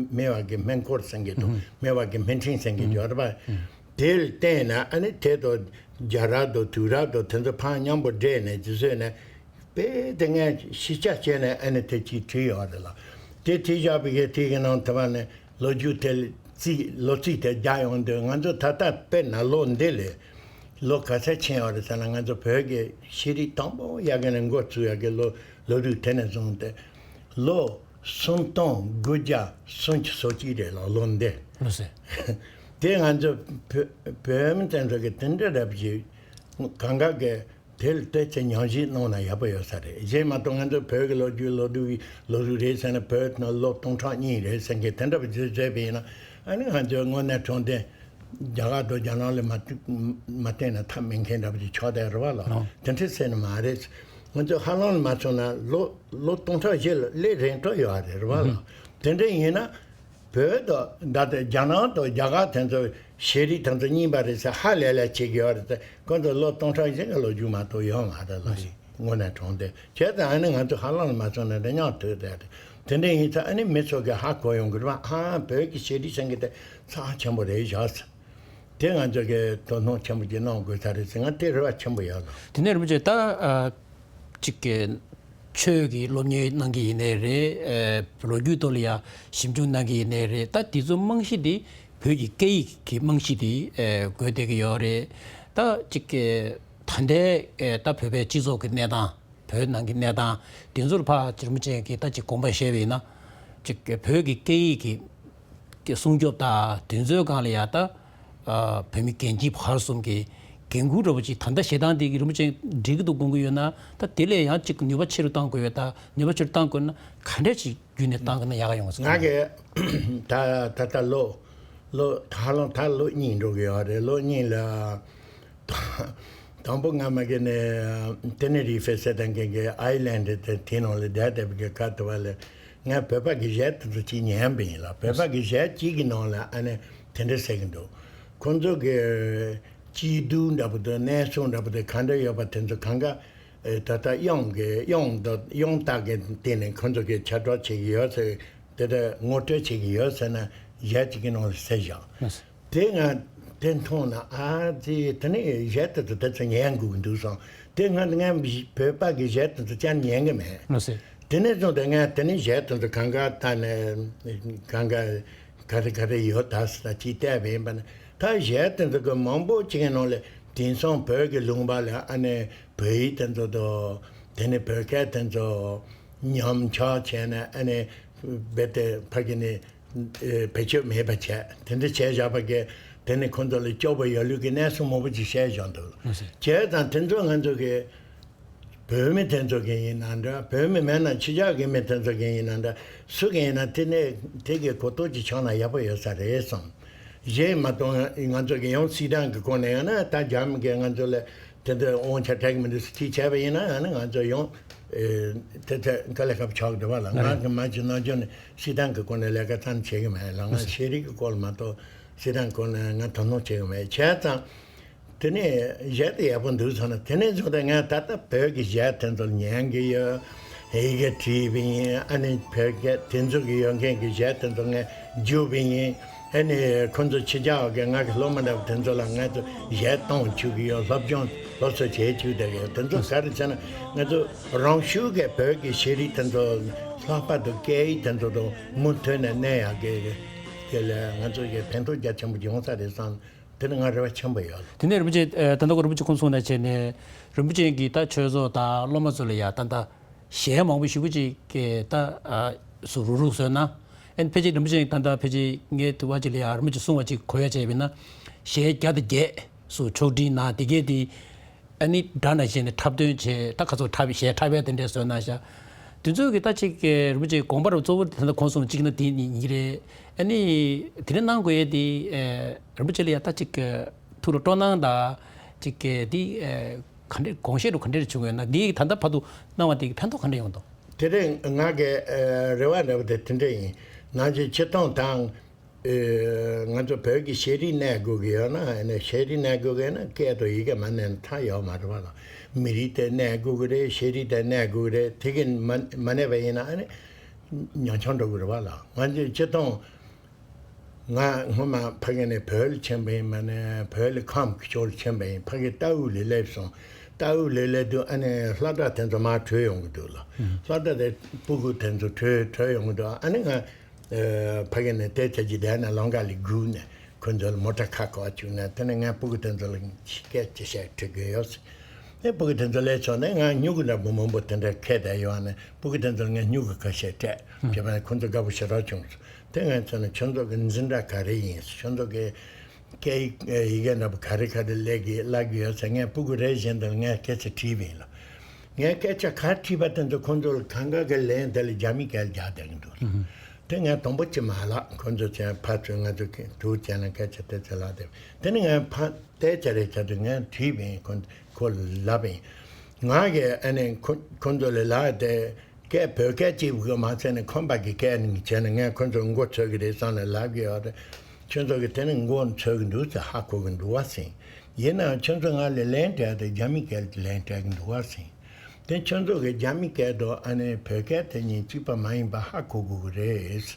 སྨེ་བ་གི་སྨན་འཁོར་ཟེར་གྱི་འདུག་སྨེ་བ་གི་སྨེ་ཕྲེང་ཟེར་གྱི་ཡོད་རེད་པ། དེ་ལ་བརྟེན་ནས་ཨ་ནི་དེ་དང་རྒྱ་རབས་དང་དུས་རབས་དང་དེ་ཚོ་ཕར་མཉམ་པོ་འདྲེས་ནས་དེ་བཟོས་ནས། དཔེ་དེ་ངས་ཤེས་བྱ་བྱས་ནས་ཨ་ནི་དེ་གཅིག་བྲིས་ཡོད་རེད་ལ། དེ་བྲིས་བཞག་པའི་གི་དེ་གི་ནང་དུ་མ་ནས་ལོ་རྒྱུས་དེ་རྩིས་ལོ་རྩིས་དེ་རྒྱག་ཡོང་དུས། ང་ཚོ་ད་ལྟ་དཔེར་ན་ལོ་འདི་ལ་ལོ་ག་ཚད་ཕྱིན་ཡོད་རེད་ཟེར་ན། ང་ཚོ་བོད་ཀྱི་ཤེས་རིག་དང་པོ་ཡར་རྒྱས་ནས་འགོ་བཙུགས་ཡག་གི་ལོ་ལོ་རྒྱུས་དེ་ནས་བཟུང་སྟེ་ལོ་སུམ་སྟོང་དགུ་བརྒྱ་སུམ་ཅུ་སོ་གཅིག་རེད་ལ། ལོ་འདི་ལོ་ཟེར། དེ་ང་ཚོ་བོད་བོད་མི་དེ་ཚོ་གི་དེ་འདྲ་རབ་ཅིག་གང་ག་གི་དེ་ལ་ལྟོས་ཚེ་ཉམས་ཞིབ་གནང་ན་ཡག་པོ་ཡོད་ས་རེད། གཞན་མ་གཏོགས་ང་ཚོ་བོད་ཀྱི་ལོ་རྒྱུས་ལོ་རྒྱུས་ལོ་རྒྱུས་རེད་ཟེར་ན། བོད་ནང་ལོ་སྟོང་ཕྲག་གཉིས་རེད་ཟེར་མཁན་དེ་འདྲ་བ་བརྗོད་བྱས་པ་ཡིན་ན། ཨ་ནི་ང་ཚོའི་དངོས་གནས་དྲང་བདེན་རྒྱ་གར་དང་རྒྱ་ནག་ལ་མ་མ་བརྟེན་ན་ཐབས་མེད་མཁན་འདྲ་བ་ཅིག་ཆགས་བསྡད་རེད་བ་ལ། ཨོ། དེ་འདྲ་ཟེར་ནི་མ་རེད། ང་ཚོ་ཧ་ལམ་ལ་མ་སོང་ན་ལོ་ལོ་སྟོང་ཕྲག་བཞི་ལ་སླེབས་རན་འགྲོ་ཡོད་རེད་བ་ལ། དེ་འདྲ་ཡིན་ན། བོད་དང་ད་ལྟ་རྒྱ་ནག་དང་རྒྱ་གར་དེ་ཚོ་ཤེས་རིག་དེ་ཚོ་རྙིང་པ་རེད་ཟེར་ཧ་ལས་ལས་བྱེད་ཀྱི་ཡོད་རེད་དེ། ཁོ་ཚོ་ལོ་སྟོང་ཕྲག་བཞི་གི་ལོ་རྒྱུས་མ་གཏོགས་ཡོད་མ་རེད་ལ། དངོས་གནས་དྲང་བདེན་བྱས་ཙང་། ཨ་ནི་ང་ཚོ་ཧ་ལམ་ལ་མ་སོང་ན་འདྲ་མཉམ་དུ་བསྡད་རེད། དེ་འདྲ་ཡིན་ཙང་ཨ་ནི་མི་ཚོ་གི་ཧ་གོ་ཡོང་གི་རེད་བ། ཨ། བོད་ཀྱི་ཤེས་རིག་ཟེར་མཁན་དེ་རྩ་ཆེན་པོ་རེད་བཞག་ཟེར། དེ་ང་ཚོ་གི་དོ་སྣང་ཆེན་པོ་ཅིག་གནང་དགོས་ས་རེད་ཟེར། ང་དེ་རེ་བ་ཆེན་པོ་ཡོད་ལ། དེ་ནས་རིན་པོ་ཆེ་ད་ཨ། གཅིག་གི་ཆོས་ཀྱི་སློབ་གཉེར་གནང་གི་ཡིན་ནའི་རེད། ཨ། ལོ་རྒྱུས་ཐོག་ལ་ཡ་ཞིབ་འཇུག་གནང་གི་ཡིན་ནའི་རེད། ད་དེ་ཚོ་རྨང་གཞི་དེ་བོད་ཀྱི་སྐད་ཡིག་གི་རྨང་གཞི་དེ་ཨ། དགོས་བསྡད་ཀྱི་ཡོད་རེད། ད་གཅིག་གི་ད་ལྟའི་ཨ། ད་བོད་པའི་སྤྱི་ཚོགས་ཀྱི་གནས་སྟངས། བོད་ནང་གི་གནས་སྟངས་དེ་ཚོར་ཕར་རིན་པོ་ཆེ་གིས་ད་ཅིག་དགོངས་པ་བཞེས་པ་ཡིན་ན། ཅིག་བོད་ཀྱི་སྐད་ཡིག་གི་གི་སྲུང་སྐྱོབ་དང་དེ་ཚོའི་སྒང་ལ་ཡ་ད་ཨ། བོད་མི་རྒན་གཅེས་བར་གསུམ་གྱི་འགན་འཁུར་འདྲ་པོ་ཅིག་ད་ལྟ་བཞེས་སྟངས་དེ་གིས་རིན་པོ་ཆེ་འགྲིག་གི་འདུག་དགོངས་ཀྱི་ཡོད་ན། ད་དེ་ལས་ཡང་ཅིག་ནུས་པ་ཆེ་རུ་གཏང་དགོས་ཡོད། ད་ནུས་པ་ཆེ་རུ་གཏང་དགོས་ན་ག་འདྲས་ཅིག་བརྒྱུད་ནས་གཏང་དགོས་ན་ཡག་ག་ཡོང་ས། ང་གིས་ད་ད་ལྟ་ལོ་ལོ་ཧ་ལམ་ད་ལོ་གཉིས་འགྲོ་གི་ཡོད་རེད། ལོ་གཉིས་ལ། དང་པོ་ང་མ་གི་ནས་ཏེ་ནེ་རི་ཧྥེ་ཟེར་དང་གི་གི་ཨའི་ལན་ཌི་དེ་དེ་ནང་ལ་བསྡད་བསྡད་པའི་གི་སྐབས་དེ་བ་ལ། ངས་བོད་པ་གི་གཞས་དེ་ཚོ་ཅིག་ཉན་པ་ཡིན་ལ། བོད་པ་གི་གཞས་གཅིག་གི་ནང་ལ་ཨ་ནི་དེ་འདྲ་ཟེར་གི་འདུག་ཁོང་ཚོ་གི་སྐྱིད་སྡུག་འདྲ་པོ་དང་གནས་ཚུལ་འདྲ་པོ་དེ་ག་འདྲ་ཡོད་པ་དེ་ཚོ་གང་ག་ཨེ། ད་ལྟ་དབྱངས་ཀྱི་དབྱངས་དང་དབྱངས་རྟགས་ཀྱི་སྟེང་ནས་ཁོང་ཚོ་གི་ཁྱབ་བསྒྲགས་བྱེད་ཀྱི་ཡོད་ཟེར། དེ་ལྟར་ངོ་སྤྲོད་བྱེད་ཀྱི་ཡོད་ཟེར་ནས་གཞས་གཅིག་གི་ནང་ལ་གསལ་བཞག་དེ་ང་དེ་མཐོང་ན། ཨ་ཙི། དེ་ནས་གཞས་དེ་ཚོ་དེ་ཚོ་ཉན་དགོས་ཀྱི་འདུག་བསམ། དེ་ང་ང་བོད་པ་གི་གཞས་དེ་ཚོ་ཅང་ཉན་གི་མེད། ལགས་སེ། དེ་ནས་བཟུང་སྟེ་ངས་དེ་ནས་གཞས་དེ་ཚོ་གང་ག་ལྟ་ནས་གང་ག་ག་རེ་ག་རེ་ཡོད་ད་ཟེར་ཅིག་བལྟས་པ་ཡིན་པ་ན། ད་གཞས་དེ་ཚོ་གི་མང་པོ་ཅིག་གི་ནང་ལ་དེང་སང་བོད་ཀྱི་ལུང་པ་ལ་ཨ་ནི་བོད་ཡིག་དེ་ཚོ་དང་། དེ་ནས་བོད་སྐད་དེ་ཚོ་ཉམས་ཆག་བྱས་ནས། ཨ་ནི་རྦད་དེ་ཕ་གི་ནས་ཨེ། བེད་སྤྱོད་མེད་པ་བྱས། དེ་འདྲ་བྱས་བཞག་པ་གི་དེ་ནི་ཁོང་ཚོ་ལ་སྐྱོ་པོ་ཡོད་ལུགས་ཀྱི་གནས་ཚུལ་མང་པོ་ཅིག་བཤད་བཞག་འདུག་ལགས་སེ། བྱས་ཙང་དེ་ཚོ་ང་ཚོ་གི་ བོད་མི་དེ་ཚོ་གི་ཡིན་ན་འདྲ། བོད་མི་མེད་ན་ཕྱི་རྒྱལ་གི་མི་དེ་ཚོ་གི་ཡིན་ན་འདྲ། སུ་གི་ཡིན་ན་དེ་ནས་དེ་གི་གོ་རྟོགས་ཅིག་བྱུང་ན་ཡག་པོ་ཡོད་ས་རེད་བསམ། གཞན་མ་གཏོགས་ང་ཚོ་གི་ཡང་སྲིད་དོན་གི་སྐོར་ནས་ཡང་ན་ད་རྒྱ་མི་གི་ང་ཚོ་ལ་དེ་འདྲ་དབང་ཆ་སྤྲད་གི་མི་འདུག་ཟེར་དེ་བྱས་པ་ཡིན་ན་ཡང་ན་ང་ཚོ་ཡང་དེ་ཚོ་དཀའ་ལས་ཁག་པོ་ཆགས་འགྲོ་བ་ལ། ང་གི་མ་གཅིག་ནམ་རྒྱུན་ནས་སྲིད་དོན་གི་སྐོར་ནས་ལས་ཀ་ཙམ་བྱེད་གི་མེད་ལ། ང་ཤེས་རིག་གི་སྐོར་ལ་མ་གཏོགས་སྲིད་དོན་སྐོར་ནས་ང་དོ་སྣང་བྱེད་གི་མེད། བྱས་ཙང་དེ་ནས་གཞས་དེ་ཡག་པོ་འདུག་ཟེར་ན། དེ་ནས་བཟུང་སྟེ་ང་ད་ལྟ་བོད་ཀྱི་གཞས་དེ་ཚོ་ཉན་གྱི་ཡོད། ཡི་གེ་བྲིས་པ་ཡིན། ཨ་ནི་བོད་སྐད་དེ་ཚོ་གི་ཡོད་མཁན་གྱི་གཞས་དེ་ཚོ་ངས་བརྒྱུད་པ་ཡིན། ཨ་ནི་ཁོང་ཚོ་ཕྱི་རྒྱལ་བ་གི་ང་གི་སློབ་མ་འདྲ་བ་དེ་ཚོ་ལ་ང་ཚོ་གཞས་གཏོང་བཅུག་གི་ཡོད། སློབ་སྦྱོང་སློབ་གསོ་བྱེད་བཅུག་བསྡད་ཀྱི་ཡོད། དེ་ཚོ་ག་རེ་བྱས་ན་ང་ཚོ་རང་ཤུགས་ཀྱིས་བོད་ཀྱི་ཤེས་རིག་དེ་ཚོ་ལྷག་པར་དུ་སྐད་ཡིག་དེ་ཚོ་དང་མུ་མཐུད་ནས་གནས་ཡག་གི་དེ་ལ་ང་ཚོ་གི་ཕན་ཐོགས་རྒྱ་ཆེན་པོ་ཡོང་ས་རེད་བསམ། དེ་ནི་ང་རེ་བ་ཆེན་པོ་ཡོད། དེ་ནས་རིན་པོ་ཆེ་ཨ་ད་ལྟ་ཁོ་རིན་པོ་ཆེ་ཁོང་གསུངས་ནང་བྱས་ནས་རིན་པོ་ཆེ་གིས་ད་ཆོས་ཚོགས་དང་སློབ་མ་ཚོ་ལ་ཡ་ད་ལྟ་གཞས་མང་པོ་ཞེ་པོ་ཅིག་གི་ད་ཨ་སུ་རུག་རུག་བཟོས་ན། ཨ་ནི་ཕལ་ཆེར་རིན་པོ་ཆེ་ད་ལྟ་ཕལ་ཆེར་ངས་དུ་བ་ཅིག་ལ་ཡ་རིན་པོ་ཆེ་གསུང་བ་ཅིག་གོ་ཡ་བྱས་པ་ཡིན་ན། གཞས་བརྒྱ་དང་བརྒྱད་སུ་ཕྱོགས་སྒྲིག་གནང་། དེ་གས་དེ་ཨ་ནི་སྒྲ་ནང་བཞིན་ནས་འཁྲབ་སྟོན་བྱས། ད་ཁ་ཚོ་འཁྲབ་གཞས་འཁྲབ་ཡ་དེ་འདྲས་བཟོས་གནང་ཤག་དེ་ཚོ་གི་ད་ཅིག་གི་རིན་པོ་ཆེ་དགོངས་པ་རུ་གཙོ་བོ་དེ་ད་ཁོང་གསུངས་གཅིག་ན་དེ་གཉིས་རེད། ཨ་ནི་དེ་ནས་གནང་དགོས་ཡས་དེ་ཨ་རིན་པོ་ཆེ་ལ་ཡ་ད་ཅིག་གི་ཐུགས་ལ་སྤྲོ་སྣང་དང་ཅིག་གི་དེ་ཨ་ག་འདྲས་དགོངས་བཞེད་རུ་ག་འདྲས་བྱུང་ཡོད་ན། དེ་ད་ལྟ་བར་དུ་གནང་བ་དེ་གི་ཕན་ཐོགས་ག་འདྲས་ཡོང་དོ། དེ་རིང་ང་གི་ཨ་རེ་བ་འདྲ་པོ་དེ་དེ་འདྲས་ཡིན། ནང་ཆེན་སྤྱིར་བཏང་དང་། ཨེ། ང་ཚོ་བོད་ཀྱི་ཤེས་རིག་གནས་དགོས་ཀྱི་ཡོད་ན། ཨ་ནི་ཤེས་རིག་གནས་དགོས་ཀྱི་ཡོད་ན་སྐད་དང་ཡི་གེ་མ་གནས་ན་ཐབས་ཡོད་མ་རེད་པ་ལགས། མི་རིགས་དེ་གནས་དགོས་ཀྱི་རེད། ཤེས་རིག་དེ་གནས་དགོས་ཀྱི་རེད། དེ་གི་མ་མ་གནས་པ་ཡིན་ན་ཨ་ནི་ཉམ་ཆུང་འགྲོ་གི་རེད་པ་ལགས། ང་ཚོས་སྤྱིར་བཏང་ང་སྔོན་མ་ཕ་གི་ནས་བོད་ལ་ཕྱིན་པ་ཡིན། མ་ནས་བོད་ལ་ཁམས་ཀྱི་ཕྱོགས་ལ་ཕྱིན་པ་ཡིན། ཕ་གི་རྟའུ་ལ་སླེབས་སོང་། རྟའུ་ལ་སླེབས་དུས་ཨ་ནི་སློབ་གྲྭ་དེ་ཚོ་མར་བྲོས་ཡོང་གི་འདུག་ལགས། སློབ་གྲྭ་དེ་སྤུ་གུ་དེ་ཚོ་བྲོས་བྲོས་ཡོང་གི་འདུག་ཨ་ནི་ང་ཨ་ཕ་གི་ནས་དེ་ཚོ་གི་བསྡད་ན་ལམ་ཁ་ལ་སྒུག་ནས་ཁོ་ཚོ་ལ་མོ་ཊ་ཁ་གོག་བཅུག་ནས། དེ་ནས་ངས་སྤུ་གུ་དེ་ཚོ་ལ་སྐད་ཆ་བཤད་འགྲོ་གི་ཡོད། ཨེ་སྤུ་གུ་དེ་ཚོ་སླེབས་སོང་ནས་ང་སྨྱུ་གུ་འདྲ་པོ་མང་པོ་དེ་འདྲ་ཁྱེར་བསྡད་ཡོད་ནས། སྤུ་གུ་དེ་ཚོ་ལ་ངས་སྨྱུ་གུ་ཁ་ཤས་སྤྲད། བྱས་པ་ནས་ཁོ་ཚོ་དགའ་པོ་ཞེ་དྲག་བྱུང་སོང་། དེ་ངས་བྱས་ན་ཁྱོད་ཚོ་གི་འཛིན་གྲྭ་ག་རེ་ཡིན། ཁྱོད་ཚོ་གི་སྐད་ཡིག་ཡི་གེ་འདྲ་པོ་ག་རེ་ག་རེ་ལས་ཀྱི་བསླབ་ཀྱི་ཡོད་ཟེར། ངས་སྤུ་གུ་རེ་བཞིན་དུ་ངས་སྐད་ཆ་དྲིས་པ་ཡིན་ལ། ངས་སྐད་ཆ་ག་དྲིས་པ་དེ་ཚོ་ཁོང་ཚོ་ལ་གང་ག་གི་ལན་དེ་ལ་རྒྱ་མིའི་སྐད་རྒྱག་བསྡད་ཀྱི་འདུག་ལ། དེ་ངས་དང་པོ་ཅི་མ་ལབ། ཁོང་ཚོ་བྱས་ཕར་ཚུར་ང་ཚོ་གི་དུག་བྱས་ན་སྐད་ཆ་དེ་ཚོ་ལབ་བསྡད། དེ་ནས་ངས་ཕར་བལྟས་བྱས་རེད་བྱས་དུས་ངས་དྲིས་པ་ཡིན། ཁོ་ཁོ་ལ་ལབ་པ་ཡིན། ང་གིས་ཨ་ནི་ཁོ་ཁོང་ཚོ་ལ་ལབ་དེ། སྐད་བོད་སྐད་གཅིག་པུ་མ་ཚད་ནས་ཁམས་པ་གི་སྐད་ནས་བྱས་ནས་ངས་ཁོ་ཚོ་མགོ་ཚོས་ཀྱི་རེད་བསམ་ནས་ལབ་ཀྱི་ཡོད་རེད། ཁྱོད་ཚོ་གིས་དེ་ནས་མགོ་ཚོས་ཀྱི་འདུག་ཟེར་ཧ་གོ་གི་འདུག་བ་ཟེར། ཡིན་ནའང་ཁྱོད་ཚོ་ང་ལ་ལན་སྤྲད་དེ་རྒྱ་མིའི་སྐད་ལན་སྤྲད་ཀྱི་འདུག་བ་ཟེར། དེ་ཁྱོད་ཚོ་གིས་རྒྱ་མིའི་སྐད་དང་ཨ་ནི་བོད་སྐད་དེ་གཉིས་གཅིག་པ་མ་ཡིན་པ་ཧ་གོ་དགོས་ཀྱི་རེད།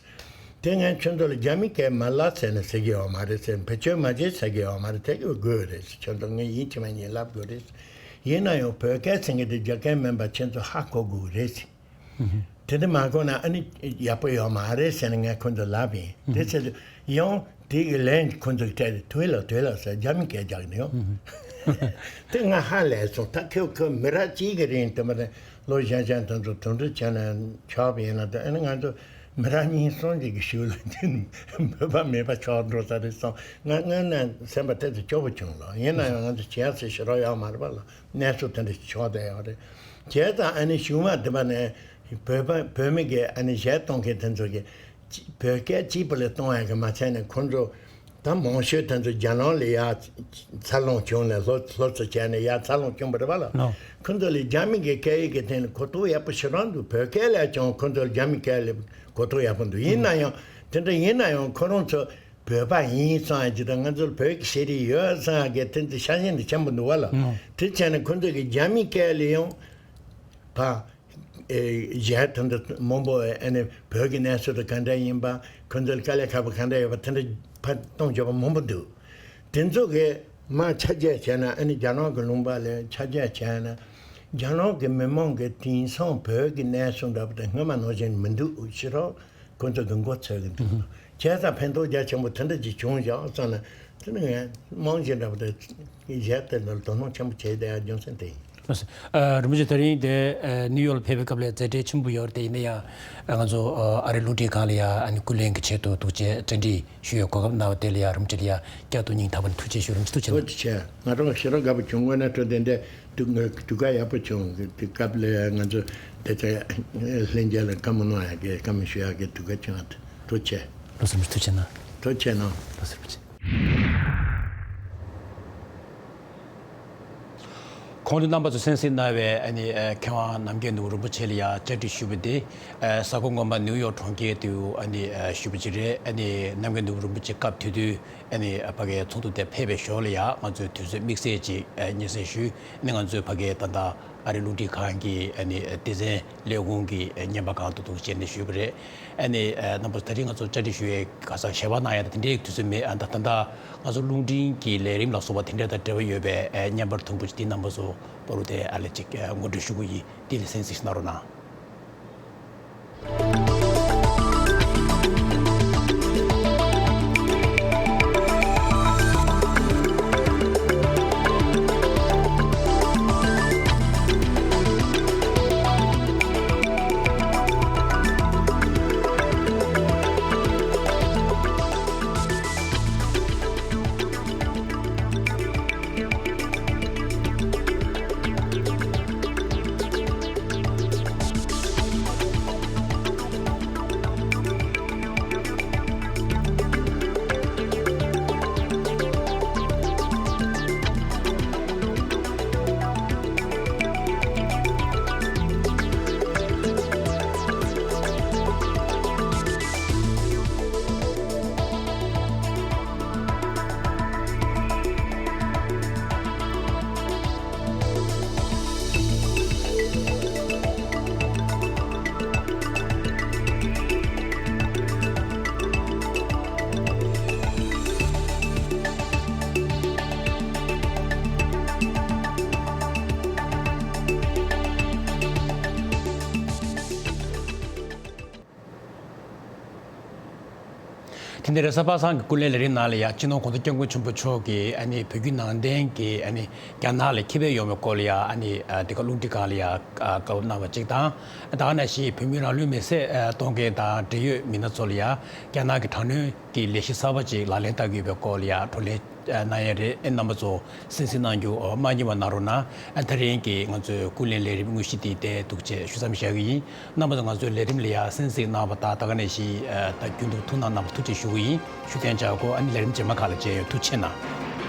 དེ་ངས་ཁྱོད་ཚོ་ལ་རྒྱ་མིའི་སྐད་མ་ལབ་ཟེར་ནས་ཟེར་གྱི་ཡོད་མ་རེད་ཟེར། བེད་སྤྱོད་མ་བྱེད་ཟེར་གྱི་ཡོད་མ་རེད། དེ་གི་དགོས་རེད་ཟེར། ཁྱོད་ཚོ་ངས་ཡིན་གཅིག་མིན་གཉིས་ལབ་དགོས་རེད་ཟེར། ཡིན་ན་ཡང་བོད་སྐད་ཟེར་མཁན་དེ་རྒྱ་སྐད་མིན་པ་ཁྱེད་ཚོ་ཧ་གོ་དགོས་རེད་ཟེར། དེ་འདྲ་མ་གོ་ན་ཨ་ནི་ཡག་པོ་ཡོད་མ་རེད་ཟེར་ནས་ངས་ཁོ་ཚོ་ལབ་པ་ཡིན། དེ་ཚེ་ཡང་དེ་གི་ལན་ཁོ་ཚོ་གིས་སྤྲད་དེ་དོན་ལ་དོན་ལ་ཟེར་རྒྱ་མི་སྐད་རྒྱག་གི་ཡོད། དེ་ང་ཧ་ལས་སོང་། ད་ཁོ་ཁོ་མི་རབས་གཅིག་གི་རིང་དུ་མ་རེད། ལོ་གཞན་གཞན་དེ་ཚོ་དོན་འགྲུབ་བྱས་ནས་ཆོག་པ་ཡིན་ན། ད་ཨ་ནི་ང་ཚོ་མི་རབས་གཉིས་གསུམ་ཅིག་གི་གཞུག་ལ་འདི་བོད་པ་མེད་པ་ཆགས་འགྲོ་ས་རེད་བསམ། ང་སྔོན་ནས་སེམས་པ་དེ་ཚོ་སྐྱོ་པོ་བྱུང་ལ། ཡིན་ན་ཡང་ང་ཚོ་བྱས་ཟེར་ཞུ་རོགས་ཡོད་མ་རེད་པ་ལ། གནས་ཚུལ་དེ་འདྲ་ཞིག་ཆགས་བསྡད་ཡོད་རེད། བྱས་ཙང་ཨ་ནི་གཞུག་མ་དེ་པ་ནས་བོད་པ་བོད་མི་གི་ཨ་ནི་གཞས་གཏོང་མཁན་དེ་ཚོ་གི་བོད་སྐད་གཅིག་པུ་ལ་གཏོང་ཡག་གི་མ་ཚད་ནས་ཁོང་ཚོ་ད་མང་ཤོས་དེ་ཚོ་རྒྱ་ནག་ལ་ཡར་འཚར་ལོངས་བྱུང་ནས་སློབ་སློབ་གསོ་བྱས་ནས་ཡར་འཚར་ལོངས་བྱུང་བ་རེད་པ་ལ། ལོ། ཁོང་ཚོ་ལ་རྒྱ་མི་གི་སྐད་ཡིག་གི་སྟེང་ལ་གོ་རྟོགས་ཡག་པོ་ཞེ་དྲག་འདུག་བོད་སྐད་ལས་ཀྱང་ཁོང་ཚོ་ལ་རྒྱ་མི་སྐད་ལ་གོ་རྟོགས་ཡག་པོ་འདུག་ཡིན་ན་ཡང་དེ་འདྲ་ཡིན་ན་ཡང་ཁོ་རང་ཚོ་བོད་པ་ཡིན་བསམ་ཡག་ཅིག་དང་། ང་ཚོར་བོད་ཀྱི་ཤེས་རིག་ཡོད་བསམ་ཡག་གི་དེ་ཚོ་ཤ་ཞེན་དེ་ཆེན་པོ་འདུག་བ་ལ། ལོ། དེ་བྱས་ནས་ཁོང་ཚོ་གི་རྒྱ་མི་སྐད་ལ་ཡང་ཕ། ཨེ། གཞས་དེ་འདྲ་མང་པོ་ཨ་ནི་བོད་ཀྱི་གནས་ཚུལ་དེ་ག་འདྲ་ཡིན་པ། ཁོ་ཚོ་ལ་དཀའ་ལས་ཁག་པོ་ག་འདྲ་ཡོད་པ་དེ་འདྲ་ཕར་གཏོང་བྱས་པ་མང་པོ་འདུག་དེ་ཚོ་གིས་མར་ཆ་རྒྱུས་བྱས་ན། ཨ་ནི་རྒྱ་ནག་གི་ལུང་པ་ལ་ཆ་རྒྱུས་བྱས་ན། རྒྱ་ནག་གི་མི་མང་གི་དེང་སང་བོད་ཀྱི་གནས་ཚུལ་འདྲ་པོ་དེ་སྔོན་མ་ནང་བཞིན་མི་འདུག་ཞེ་དྲག་ཁོ་ཚོ་གི་མགོ་ཚོས་གི་འདུག་བྱས་ཙང་ཕན་ཐོགས་རྒྱ་ཆེན་པོ་དེ་འདྲ་ཅིག་བྱུང་བཞག་བསམ་ན། དེ་ནི་ངས་རྨང་གཞི་འདྲ་པོ་དེ་གཞས་དེ་ལ་དོ་སྣང་ཆེན་པོ་བྱས་བསྡད་ཡག་རྒྱུ་མཚན་དེ་ཡིན། ཨ། རིན་པོ་ཆེ། དེ་རིང་དེ་ཨ་ནིའུ་ཡོག་ལ་ཕེབས་པའི་སྐབས་ལ་མཛད་བྲེལ་ཆེན་པོ་ཡོད་རེད། དེ་ཡིན་ན་ཡང་ཨ་ང་ཚོ་ཨ་ཨ་རིའི་རླུང་འཕྲིན་ཁང་ལ་ཡང་ཨ་ནི་སྐུ་ལས་ཀྱི་ཆེད་དུ་ཐུགས་རྗེ་བཅར་འདྲི་ཞུ་ཡས་གོ་སྐབས་གནང་བ་དེ་ལ་ཡང་རིན་པོ་ཆེ་ལ་ཡང་བསྐྱར་དུ་སྙིང་ཐག་པ་ནས་ཐུགས་རྗེ་ཞུ། རིན་པོ་ཆེ་ཐུགས་རྗེ་གནང་། ཐུགས་རྗེ་ཆེ། ང་རང་ཞེ་དྲག་དགའ་པོ་བྱུང་། དངོས་གནས་དྲང་གནས་དེ་འདྲའི་དུས་དུས་སྐབས་ལ་ང་ཚོ་དེ་ཚེ་ལྷན་རྒྱས་ལ་བཀའ་མོལ་གནང་ཡག་གི་བཀའ་མོལ་ཞུ་ཡག་གི་དུས་སྐབས་བྱུང་བ་དེ་ཐུགས་རྗེ་ཆེ། ལགས་སོ། རིན་པོ་ཆེ་ཐུགས་རྗེ་གནང་། ཐུགས་རྗེ་ཆེ་གནང་། ལགས་སོ། རིན་པོ་ཆེ། གོང་དུ་རྣམ་པ་ཚོས་གསན་གཟིགས་གནང་བའི་ཨ་ནི་ཨ་མཁས་དབང་རྣམ་རྒྱལ་ནོར་བུ་རིན་པོ་ཆེ་ལ་ཡང་བཅར་འདྲི་ཞུས་པ་དེ་ཨ་ས་གོ་སྔོན་མ་ནིའུ་ཡོག་གྲོང་ཁྱེར་དུ་ཨ་ནི་ཨ་བཞུགས་པ་ཅིག་རེད། ཨ་ནི་རྣམ་རྒྱལ་ནོར་བུ་རིན་པོ་ཆེ་སྐབས་དེ་དུས་ཨ་ནི་ཨ་ཕ་གིའི་ཚོགས་འདུ་དེ་ཕེབས་པའི་ཞོར་ལ་ཡང་ང་ཚོས་དུས་ཚོད་དམིགས་བསལ་ཅིག་ཨ་སྙན་སེང་ཞུས། ཨ་ནི་ང་ཚོས་ཕ་གིའི་ད་ལྟ་ཨ་རིའི་རླུང་འཕྲིན་ཁང་གི་ཨ་ནི་སྡེ་ཚན་ལས་ཁུངས་ཀྱི་ཨ་བརྙན་པར་ཁང་དུ་འདུག་བྱས་ནས་ཞུས་པ་རེད། ཨ་ནི་ཨ་རྣམ་པ་ཚོ་ད་རིང་ང་ཚོ་བཅར་འདྲི་ཞུ་ཡས་ག་ས་ཞལ་པར་གནང་ཡ་དང་དེ་འདྲའི་དུས་ཚོད་མེད། ཨ་ད་ད་ལྟ་ང་ཚོ་རླུང་འཕྲིན་གྱི་ལས་རིམ་ལ་སོགས་པ་དེ་འདྲ་དང་འབྲེལ་བ་ཡོད་པའི་ཨ་བརྙན་པར་ཐུང་ངུ་ཅིག་དེ་རྣམ་པ་ཚོ་པོ་རུ་དེ་ཨ་ལས་ཅིག་ཨ་ངོ་སྤྲོད་ཞུ་གི་ཡིན། དེ་ལ་གསན་གཟིགས་གནང་རོགས་གནང་། དེ་ནས་རེས་གཟའ་པ་སངས་ཀྱི་སྐུ་ལས་ལས་རིམ་ནང་ལ་ཡང་སྤྱི་ནོར་གོང་ས་སྐྱབས་མགོན་ཆེན་པོ་མཆོག་གིས་ཨ་ནི་བོད་བརྒྱུད་ནང་བསྟན་གྱི་ཨ་ནི་རྒྱ་ནག་ལ་ཁྱབ་སྤེལ་ཡོང་བའི་སྐོར་ལ་ཡང་ཨ་ནི་ཨ་དེ་ག་རླུང་འཕྲིན་ཁང་ལ་ཡང་ཨ་བཀའ་སློབ་གནང་བ་གཅིག་དང་། ད་ག་ནང་བཞིན་བོད་མིའི་རང་ལུས་མེར་སྲེག་ཨ་གཏོང་མཁན་དང་འབྲེལ་ཡོད་མི་སྣ་ཚོ་ལ་ཡང་རྒྱ་ནག་གི་དྲག་གནོན་གྱི་ལས་གཞི་གསར་པ་ཅིག་ལག་ལེན་བསྟར་གྱི་ཡོད་པའི་སྐོར་ལ་ཡང་བགྲོ་གླེང་ཨ་གནང་ཡ་རེད། ཨེ་རྣམ་པ་ཚོ་གསན་གཟིགས་གནང་རྒྱུ་ཨ་མ་བསྙེལ་བ་གནང་རོགས་གནང་། ཨ་དེ་རིང་གི་ང་ཚོའི་སྐུ་ལས་ལས་རིམ་དངོས་གཞི་འདི་དེ་འདུག་བྱས་ཞུ་མཚམས་བཞག་གི་ཡིན། རྣམ་པ་ཚོ་ང་ཚོའི་ལས་རིམ་ལ་ཡང་གསན་གཟིགས་གནང་བ་དང་ད་ག་ནང་བཞིན་ཨ་ད་རྒྱུན་དུ་ཐུགས་སྣང་གནང་བར་ཐུགས་རྗེ་ཞུ་གི་ཡིན། ཞུ་དན་བྱ་དགོས། ཨ་ནི་ལས་རིམ་རྗེས་མ་ཁག་ལ་མཇལ་ཡོང་། ཐུགས་རྗེ་གནང་།